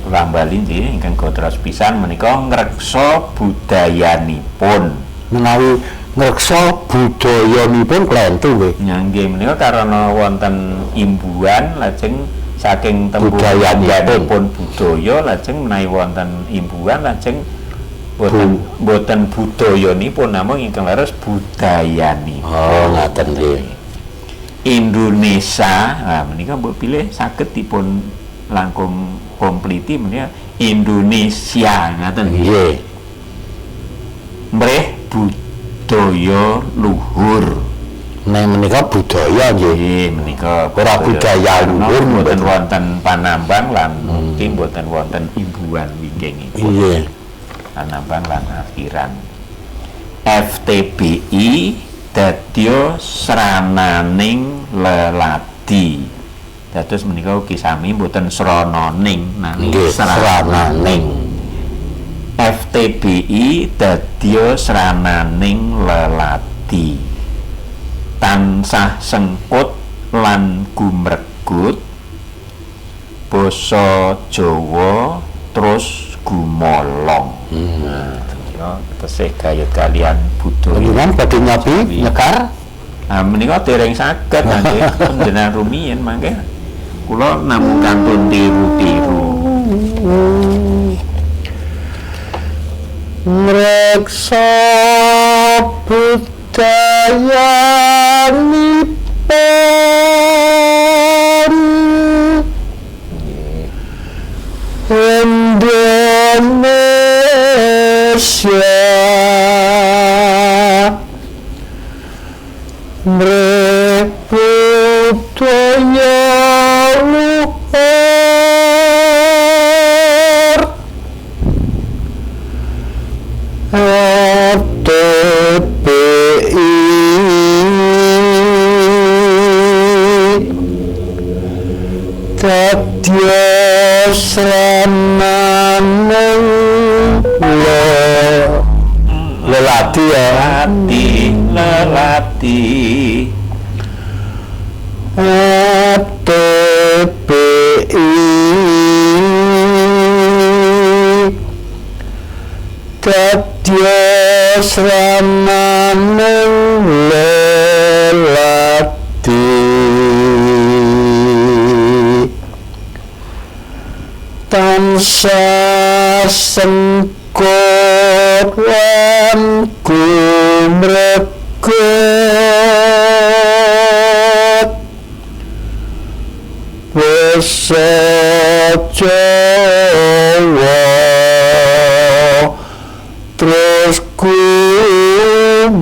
Speaker 2: Ulang bali nggih ingkang gatra sepisan menika ngreksa budayanipun.
Speaker 3: Menawi ngreksa budayanipun klentu nggih.
Speaker 2: Nggih menika karana wonten imbuhan lajeng saking tembung budayanipun budaya lajeng menawi wonten imbuhan lajeng boten budayanipun namung ingkang leres budayanipun.
Speaker 3: Oh, ngaten nggih.
Speaker 2: Indonesia, nah menika mbok pilih saged dipun langkung kompliti menika Indonesia ngaten
Speaker 3: nggih.
Speaker 2: Mrih budaya luhur.
Speaker 3: Nek menika budaya nggih.
Speaker 2: Nggih menika
Speaker 3: ora budaya luhur
Speaker 2: mboten wonten panambang lan mugi mboten wonten imbuhan wingkingipun.
Speaker 3: Nggih.
Speaker 2: Panambang lan akhiran. FTBI dadya srananing leladi. Dados menika ugi sami mboten srananing nanging srananing. FTBI dadya srananing leladi. Tansah sengkut lan gumregut basa Jawa terus gumolong. Nah, tesih gayut kalian budaya.
Speaker 3: Panjenengan badhe nyapi nyekar?
Speaker 2: Ah menika dereng saged mangke panjenengan rumiyin mangke kula namung kantun tiru-tiru.
Speaker 3: Ngreksa budayanipun Indonesia mrih budaya luhur FTBI dadya srananing lelati ya
Speaker 2: lelati
Speaker 3: FTBI dadya srananing lelati Tansah sengkut lan gumregut basa Jawa terus gumalang.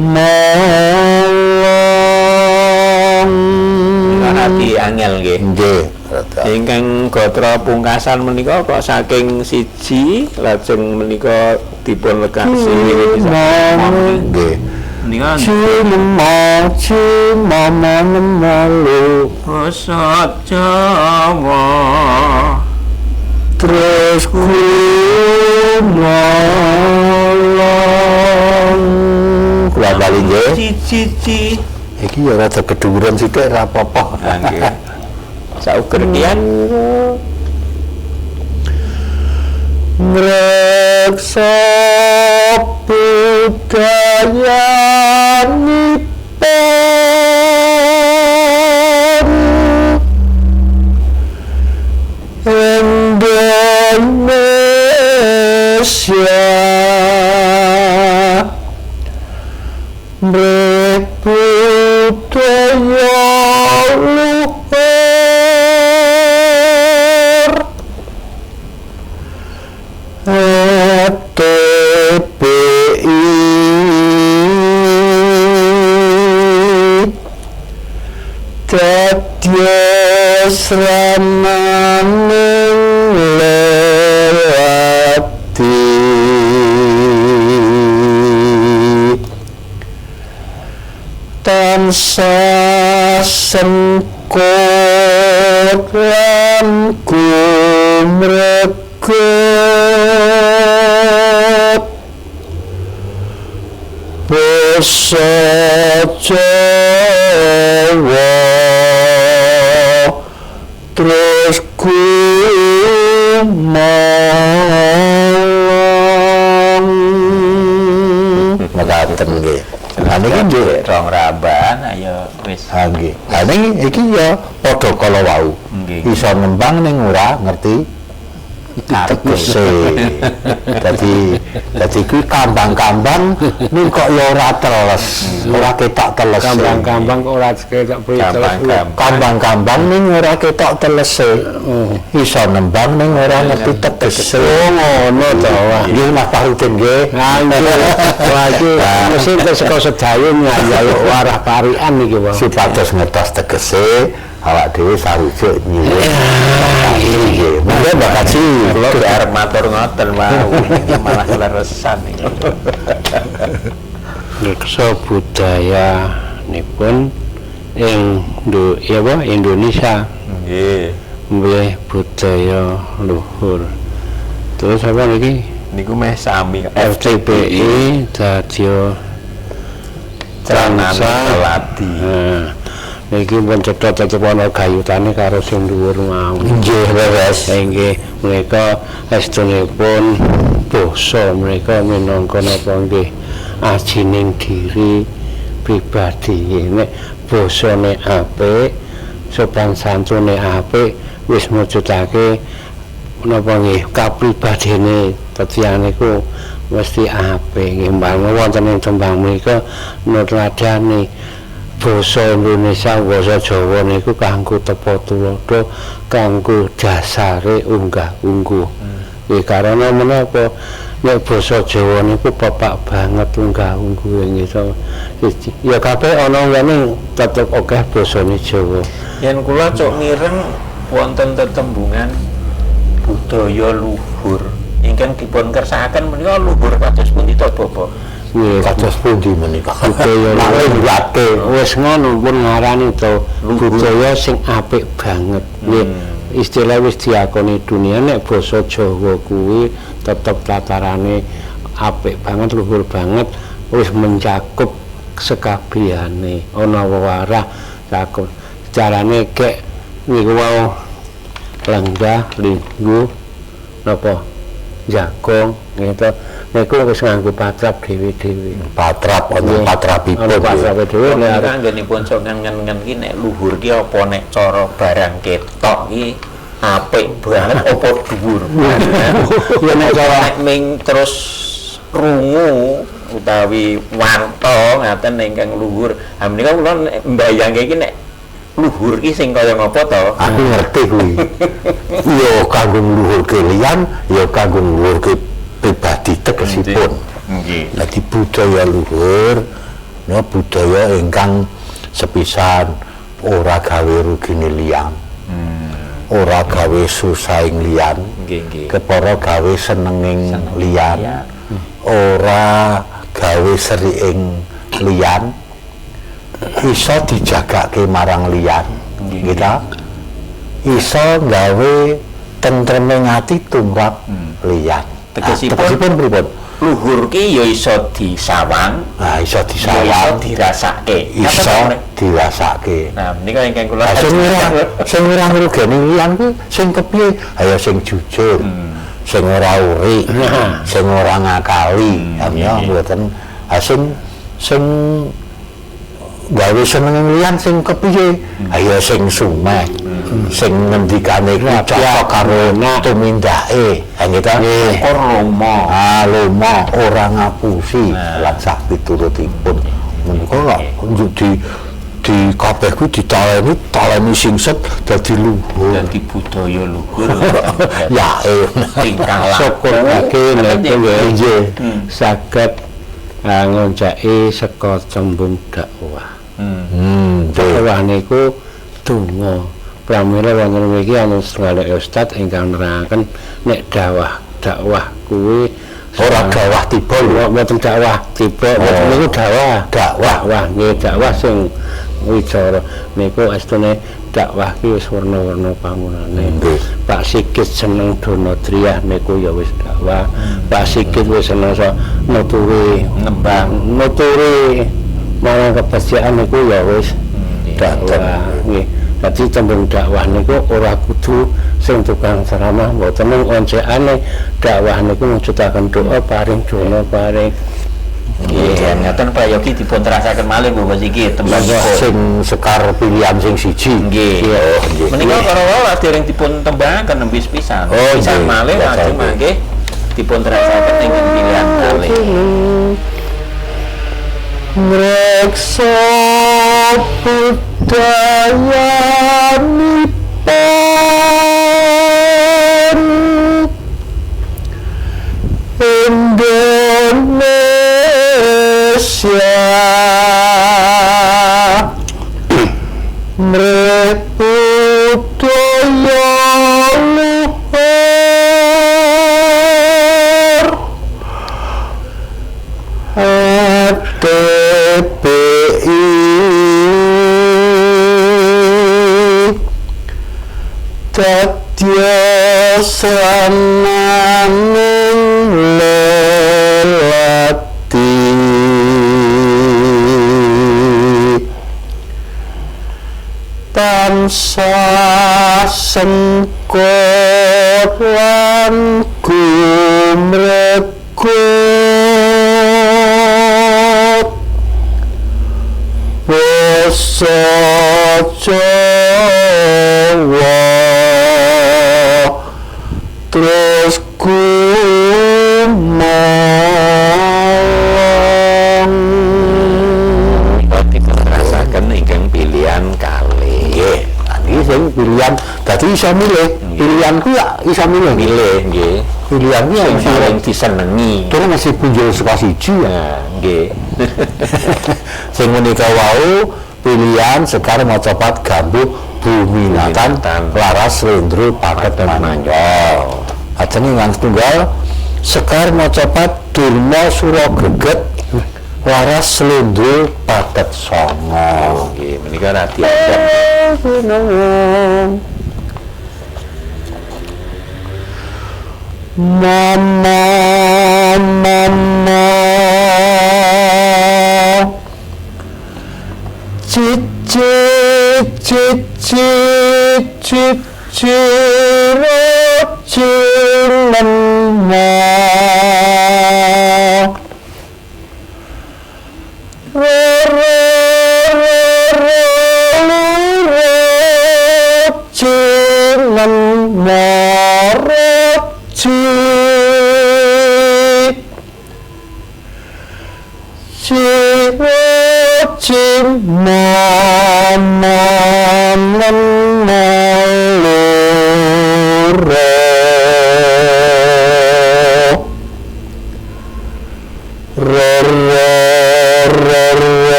Speaker 2: Radi angel nggih.
Speaker 3: Nggih.
Speaker 2: Ingkang gatra pungkasan menika kok saking siji lajeng menika dipun lekasi
Speaker 3: nggih.
Speaker 2: Menika
Speaker 3: Cimama cimama nemalu
Speaker 2: basa Jawa
Speaker 3: terus gumalang. Kula bali nggih.
Speaker 2: Siji
Speaker 3: iki ya rada keduwuran sithik ora apa-apa.
Speaker 2: Nggih. Sauger kian
Speaker 3: ngreksa budayanipun Indonesia mrek budaya luhur TPI dadya srananing lelati tansah sengkut lan gumregut basa Jawa terus gumalang. Mekaten nggih. Lah niki nggih
Speaker 2: rong raban ayo wis.
Speaker 3: Ha nggih. Lah niki iki ya padha kala wau. Iso nembang ning ora ngerti tegese. Dadi kuwi kambang-kambang ning kok ya ora teles, ora ketok telese.
Speaker 4: Kambang-kambang kok ora ketok teles.
Speaker 3: Kambang-kambang ning ora ketok telese. Iso nembang ning ora ngerti tegese.
Speaker 4: Ngono to.
Speaker 3: Nggih Mas Fahrudin nggih.
Speaker 4: Ha nggih. Wah iki mesti saka sedaya njaluk warah parikan iki wae.
Speaker 3: Supados ngertos tegese awak dhewe sarujuk nyuwun. Nggih. Monggo Mbak Kaji,
Speaker 2: kula arep matur ngoten wau iki malah leresan iki.
Speaker 4: Reksa budaya nipun ing Indonesia.
Speaker 2: Nggih.
Speaker 4: Nggih budaya luhur. Terus apa niki?
Speaker 2: Niku meh sami
Speaker 4: FTPI dadya
Speaker 2: Transa Lati.
Speaker 4: Niki pun cetha tetep ana gayutane karo sing dhuwur mau.
Speaker 3: Nggih, leres.
Speaker 4: Nggih, menika estunipun basa mereka minangka napa nggih ajining diri pribadi. Nek basane apik, sopan santune apik, wis mujudake napa nggih kapribadene tiyang niku mesti apik. Nggih, wonten ing tembang menika nutladhani basa Indonesia, basa Jawa niku kanggo tepa tuladha, kanggo dasare unggah-ungguh. Nggih, karena menapa nek basa Jawa niku pepak banget unggah-ungguhe nggih. Ya kabeh ana ngene tetep akeh basane Jawa.
Speaker 2: Yen kula cok mireng wonten tetembungan budaya luhur ingkang dipun kersakaken menika luhur kados pundi to, Bapak?
Speaker 4: Nggih,
Speaker 3: kados pundi menika?
Speaker 4: Budaya luhur wis ngono pun ngarani to budaya sing apik banget. Nggih, istilah wis diakoni dunia nek basa Jawa kuwi tetep tatarane apik banget, luhur banget, wis mencakup sekabehane ana wewarah cakup. Carane kek niku wau lenggah, lingguh, napa jagong gitu. Niku wis nganggo patrap dhewe-dhewe.
Speaker 3: Patrap ana patrapipun.
Speaker 4: Ana patrape dhewe
Speaker 2: nek anggenipun sok ngen-ngen ki nek luhur ki apa nek cara barang ketok ki Apik banget apa dhuwur banget.
Speaker 4: Ya nek cara
Speaker 2: Nek ming terus krungu utawi warta ngaten ingkang luhur. Ha menika kula nek mbayangke iki nek luhur ki sing kaya ngapa to?
Speaker 3: Aku ngerti kuwi. Ya kanggo ngluhurke liyan, ya kanggo ngluhurke pribadi tegesipun.
Speaker 2: Nggih.
Speaker 3: Dadi budaya luhur, no budaya ingkang sepisan ora gawe rugine liyan. Ora gawe susahing liyan.
Speaker 2: Nggih, nggih.
Speaker 3: Kepara gawe senenging liyan. Ora gawe seriing liyan. Iso dijagake marang liyan, nggih ta? Iso gawe tentreming ati tumrap liyan.
Speaker 2: Tegesipun-
Speaker 3: Tegesipun pripun?
Speaker 2: Luhur ki ya iso disawang,
Speaker 3: Nah, iso
Speaker 2: ya iso
Speaker 3: disawang,
Speaker 2: dirasake.
Speaker 3: iso dirasake.
Speaker 2: Nah, menika ingkang kula
Speaker 3: Lah sing ora ngrugeni liyan kuwi sing kepiye? Ayo sing jujur, sing ora uri, sing ora ngakali, ya mboten. Ah sing sing gawe seneng liyan sing kepiye? Ayo sing sumeh, sing ngendikane kuwi cocok karo tumindake. Ha nggih ta?
Speaker 2: Syukur lomo.
Speaker 3: Ah lomo ora ngapusi lan sak piturutipun. Menika lho njuk di kabeh kuwi ditaleni taleni singset dadi luhur.
Speaker 2: Dadi budaya luhur.
Speaker 3: Ya
Speaker 2: tingkah laku.
Speaker 4: Syukur lagi niku
Speaker 3: nggih.
Speaker 4: Saged ngonceki saka tembung dakwah. Dakwah niku donga. Pramila wonten mriki ana setunggal ustaz ingkang nerangaken nek dakwah kuwi
Speaker 3: ora dakwah tiba lho,
Speaker 4: mboten dakwah tiba, mboten niku dakwah. Dakwah nggih, dakwah sing wicara niku estune dakwah ki wis werna-werna pangunane. Pak Sigit seneng donodriyah niku ya wis dakwah. Pak Sigit wis seneng nuturi
Speaker 2: nembang,
Speaker 4: nuturi marang kebajikan niku ya wis dakwah. Nggih. Dadi tembung dakwah niku ora kudu sing tukang ceramah, mboten mung oncekane dakwah niku mujudaken doa paring dono paring.
Speaker 2: Nggih, ngaten Pak Yogi dipun terasaken malih Bapak Sigit tembangipun
Speaker 3: sing sekar pilihan sing siji.
Speaker 2: Nggih. Menika para wau dereng dipun tembangaken nembe sepisan. Pisan malih lajeng mangke dipun terasaken ingkang pilihan kalih.
Speaker 3: Ngreksa budayanipun Indonesia mrek budaya luhur HTBI dadya sananing lelati tansah sengkut lan gumregut basa Jawa terus gumolong.
Speaker 2: Dipun terasaken ingkang pilihan kalih.
Speaker 3: Nggih, niki sing pilihan dadi iso milih. Pilihan ku ya iso milih.
Speaker 2: Milih nggih.
Speaker 3: Pilihan ku
Speaker 2: sing paling disenengi.
Speaker 3: Terus masih punjul saka siji
Speaker 2: ya. Nggih.
Speaker 3: Sing menika wau pilihan sekar macapat gambuh buminatan laras slendro paket manunggal. Ajeng ingkang setunggal sekar macapat durma sura greget laras slendro paket songo.
Speaker 2: Nggih, menika radi adem.
Speaker 3: Mama mama cici cici cici cinema re re re re re cinema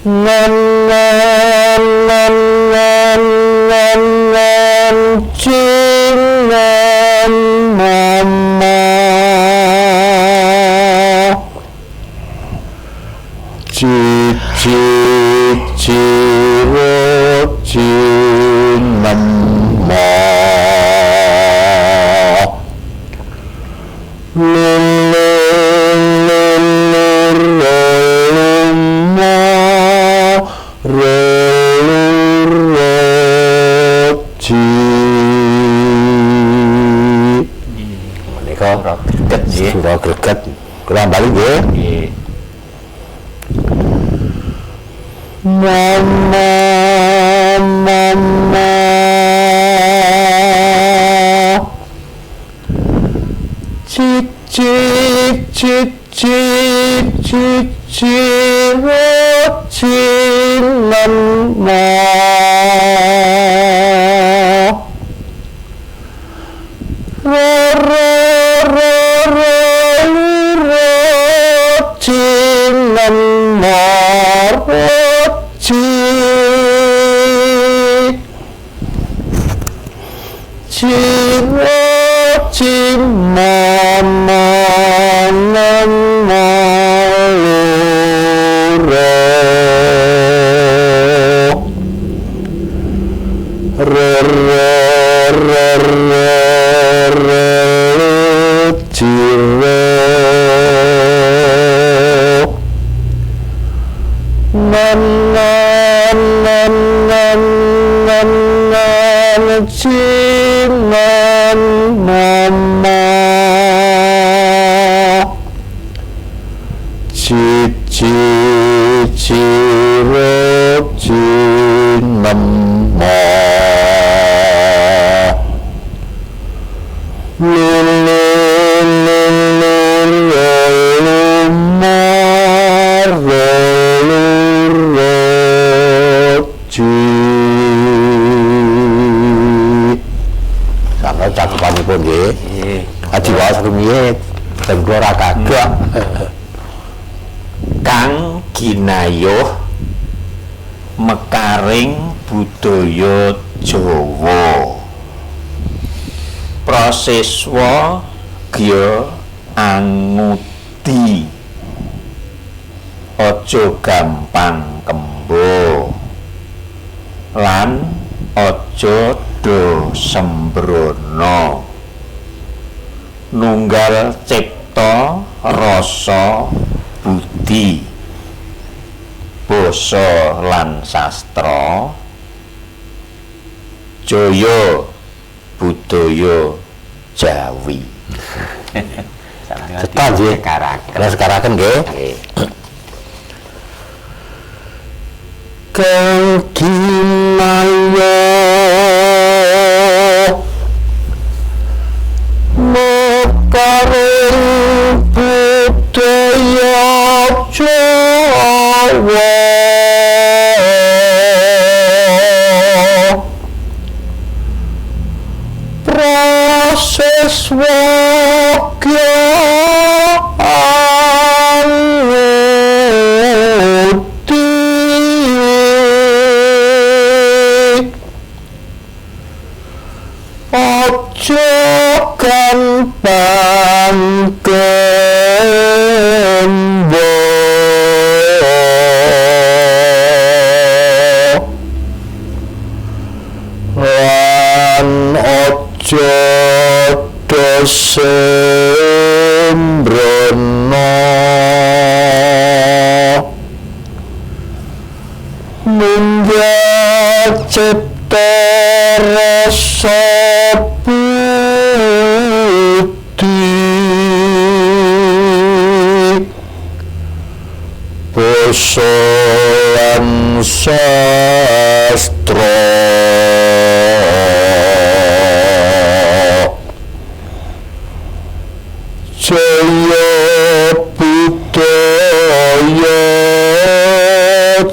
Speaker 3: nen nen nen nen nen nen cinen mama cici ciro cinema Sura greget. Kula bali nggih. Nggih. Mama mama cici cici cici cinema
Speaker 2: Kang ginayuh mekaring budaya Jawa, praseswa gya angudi, aja gampang kembo lan aja do sembrono, nunggal cipta rasa budi, basa lan sastra, jaya budaya Jawi.
Speaker 3: Cetan nggih. Kala sekaraken nggih. Kang kinaya mekaring budaya Jawa, praseswa gya angudi, aja gampang kembo lan aja do sembrono, nunggal cipta rasa budi, basa lan sastra, jaya budaya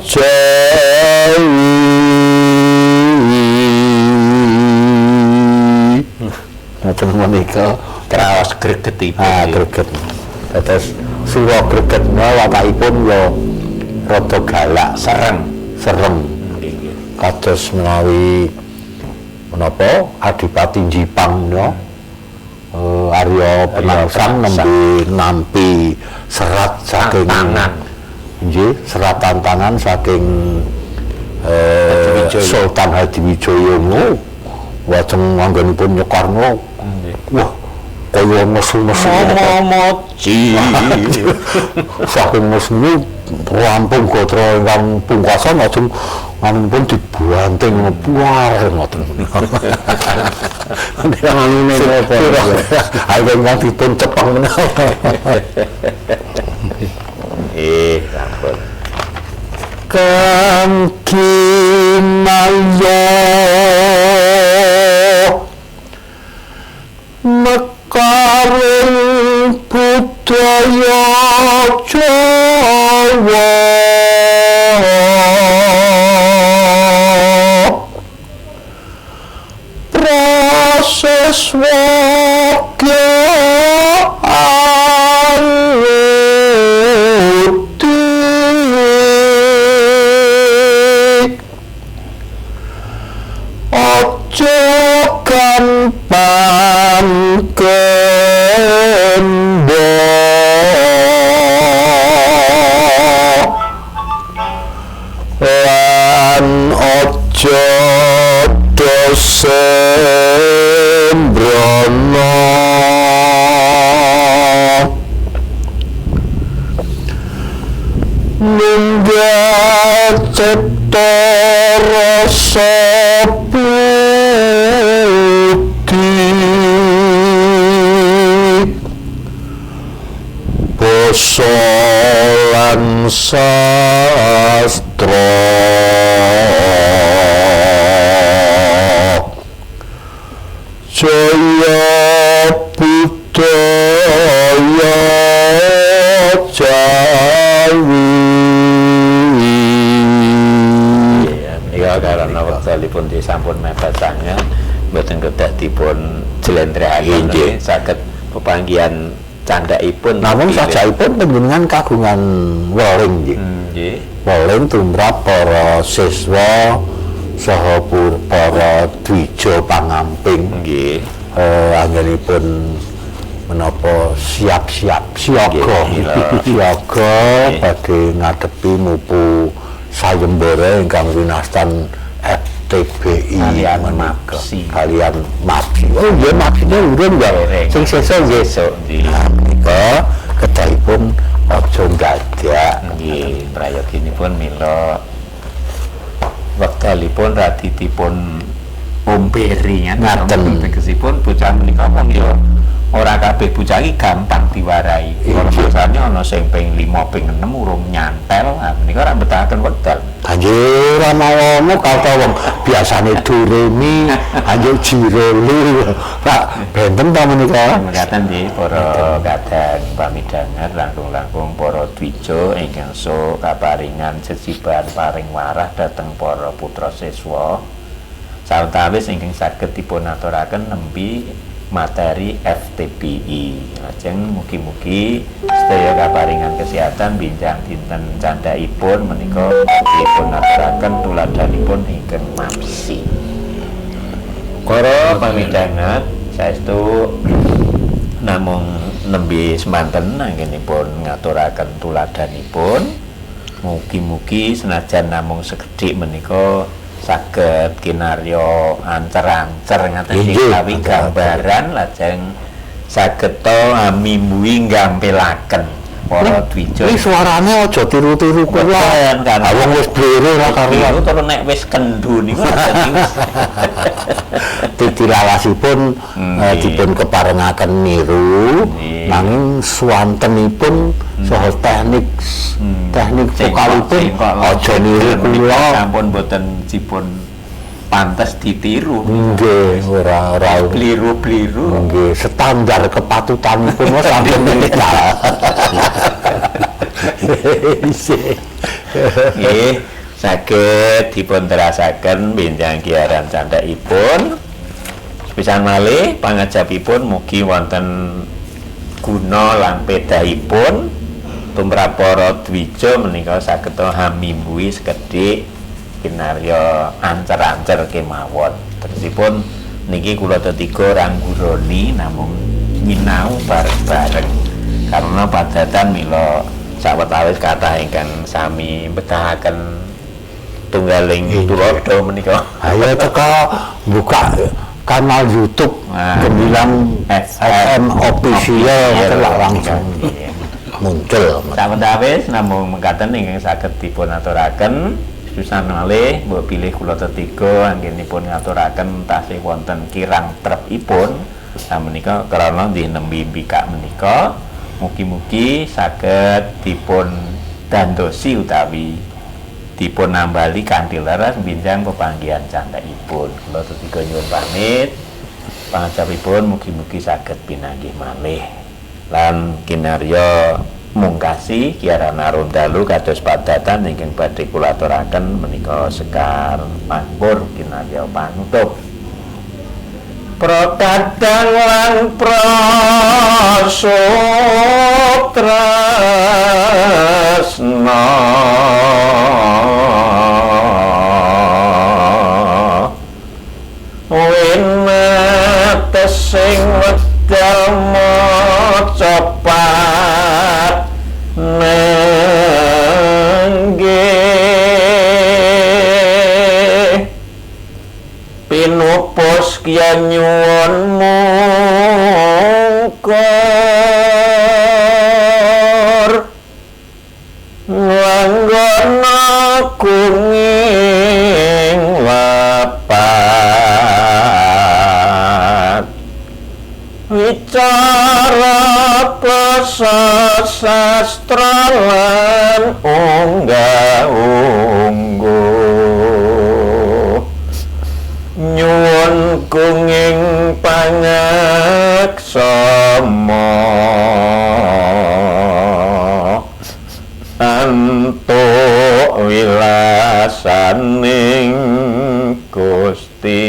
Speaker 3: Jawi. Ngoten menika
Speaker 2: kraos gregetipun.
Speaker 3: Ah, greget. Dados sura gregetna watakipun ya rada galak,
Speaker 2: sereng,
Speaker 3: serem. Kados menawi menapa Adipati Jipang no Arya Penangsang nembe nampi serat saking nggih, serat tantangan saking Sultan Hadiwijaya niku lajeng anggenipun nyekarno. Wah, kaya nesu-nesu
Speaker 2: moci.
Speaker 3: Saking nesune rampung gatra ingkang pungkasan lajeng anipun dibanting buar ngoten. Anune napa? Ayo ingkang dipun cepeng menawa.
Speaker 2: Sampun.
Speaker 3: Kang kinalya mekaring budaya Jawa proses wagya aluti aja gampang kembo lan aja sembrono nunggal cipta rasa budi basa lan sastra Jaya budaya Jawi.
Speaker 2: Iya, menika karena wektalipun sampun mepet sanget, mboten kedah dipun jlentrehaken saged pepanggihan candhakipun.
Speaker 3: Namung sajaipun panjenengan kagungan weling nggih.
Speaker 2: Nggih.
Speaker 3: Weling tumrap para siswa saha para dwija pangamping
Speaker 2: nggih.
Speaker 3: Anggenipun menapa siap-siap siaga siaga badhe ngadepi mupu sayembara ingkang winastan FTBI
Speaker 2: kalian MAPSI.
Speaker 3: Kalian MAPSI. Oh nggih, MAPSI-ne urung ya. Sing sesuk nggih.
Speaker 2: Sesuk nggih.
Speaker 3: Nah, menika kedahipun aja ndadak.
Speaker 2: Nggih, prayoginipun mila wektalipun radi dipun omperi
Speaker 3: ngaten.
Speaker 2: Tegesipun bocah menika mung ya ora kabeh bocah iki gampang diwarai. Ora masane ana sing ping 5 ping 6 urung nyantel, ah menika ora betahaken wekdal.
Speaker 3: Anjir ora mawono kata wong biasane duremi, anjir jirolu. Pak benten ta menika?
Speaker 2: Mekaten nggih para kadang pamidangan langkung-langkung para dwija ingkang sok kaparingan jejiban paring warah dhateng para putra siswa. Sawetawis ingkang saged dipun aturaken nembe materi FTBI. Lajeng mugi-mugi sedaya kaparingan kesehatan binjang dinten candhaipun menika dipun aturaken tuladhanipun ingkang MAPSI. Para pamidangat saestu namung nembe semanten anggenipun ngaturaken tuladhanipun. Mugi-mugi senajan namung sekedhik menika saged kinarya ancer-ancer ngaten utawi gambaran lajeng saged to amimbuhi nggampilaken para dwija.
Speaker 3: Iki suarane aja tiru-tiru kula. Wong wis blere ora karuan.
Speaker 2: Terus nek wis kendhu niku
Speaker 3: titilalasipun dipun keparengaken niru nanging swantenipun saha teknik teknik vokalipun aja niru kula
Speaker 2: sampun boten dipun pantes ditiru.
Speaker 3: Nggih, ora ora
Speaker 2: bliru-bliru.
Speaker 3: Nggih, standar kepatutanipun sampun menika.
Speaker 2: Nggih, saged dipun terasaken benjang kiaran candhakipun. Sepisan malih pangajapipun mugi wonten guna lan pedahipun. Tumrap para dwija menika saged hamimbuhi sekedhik kinarya ancer-ancer kemawon. Tegesipun niki kula tetiga rangguroni namung nyinau bareng-bareng. Karena padatan mila sawetawis kathah ingkang sami bedahaken tunggaling tuladha menika.
Speaker 3: Ayo teko buka kanal YouTube Gemilang FM Official telak langsung muncul.
Speaker 2: Sawetawis namung mekaten ingkang saged dipun aturaken. Susan malih mbok bilih kula tetiga anggenipun ngaturaken tasih wonten kirang trepipun. Menika krana nggih nembe mbikak menika mugi-mugi saged dipun dandosi utawi dipun nambali kanthi leres benjang pepanggihan candhakipun. Kula tetiga nyuwun pamit. Pangajapipun mugi-mugi saged pinanggih malih. Lan kinarya mungkasi kiaran arum dalu kados padatan ingkang badhe kula aturaken menika sekar pangkur kinarya panutup. Prokadang lan prasutresna winates sing wekdal maca pat nenggih pinupus kya nyuwun mungkur nglanggana kuning lapat wicara basa sastra lan unggah-ungguh nyuwun kunging pangaksama antuk wilasaning Gusti.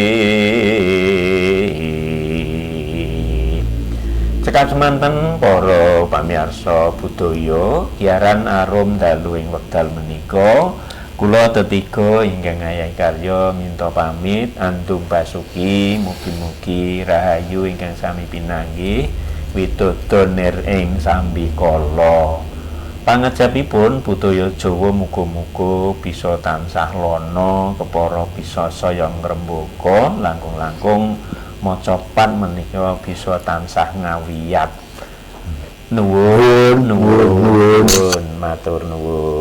Speaker 2: Cekap semanten para pamirsa budaya kiaran arum dalu ing wekdal menika kula tetiga ingkang ngayahi karya minta pamit antum basuki mugi-mugi rahayu ingkang sami pinanggih widodo nir ing sambikala. Pangajapipun budaya Jawa muga-muga bisa tansah lana kepara bisa saya ngrembaka langkung-langkung macapat menika bisa tansah ngawiyat. Nuwun nuwun nuwun matur nuwun.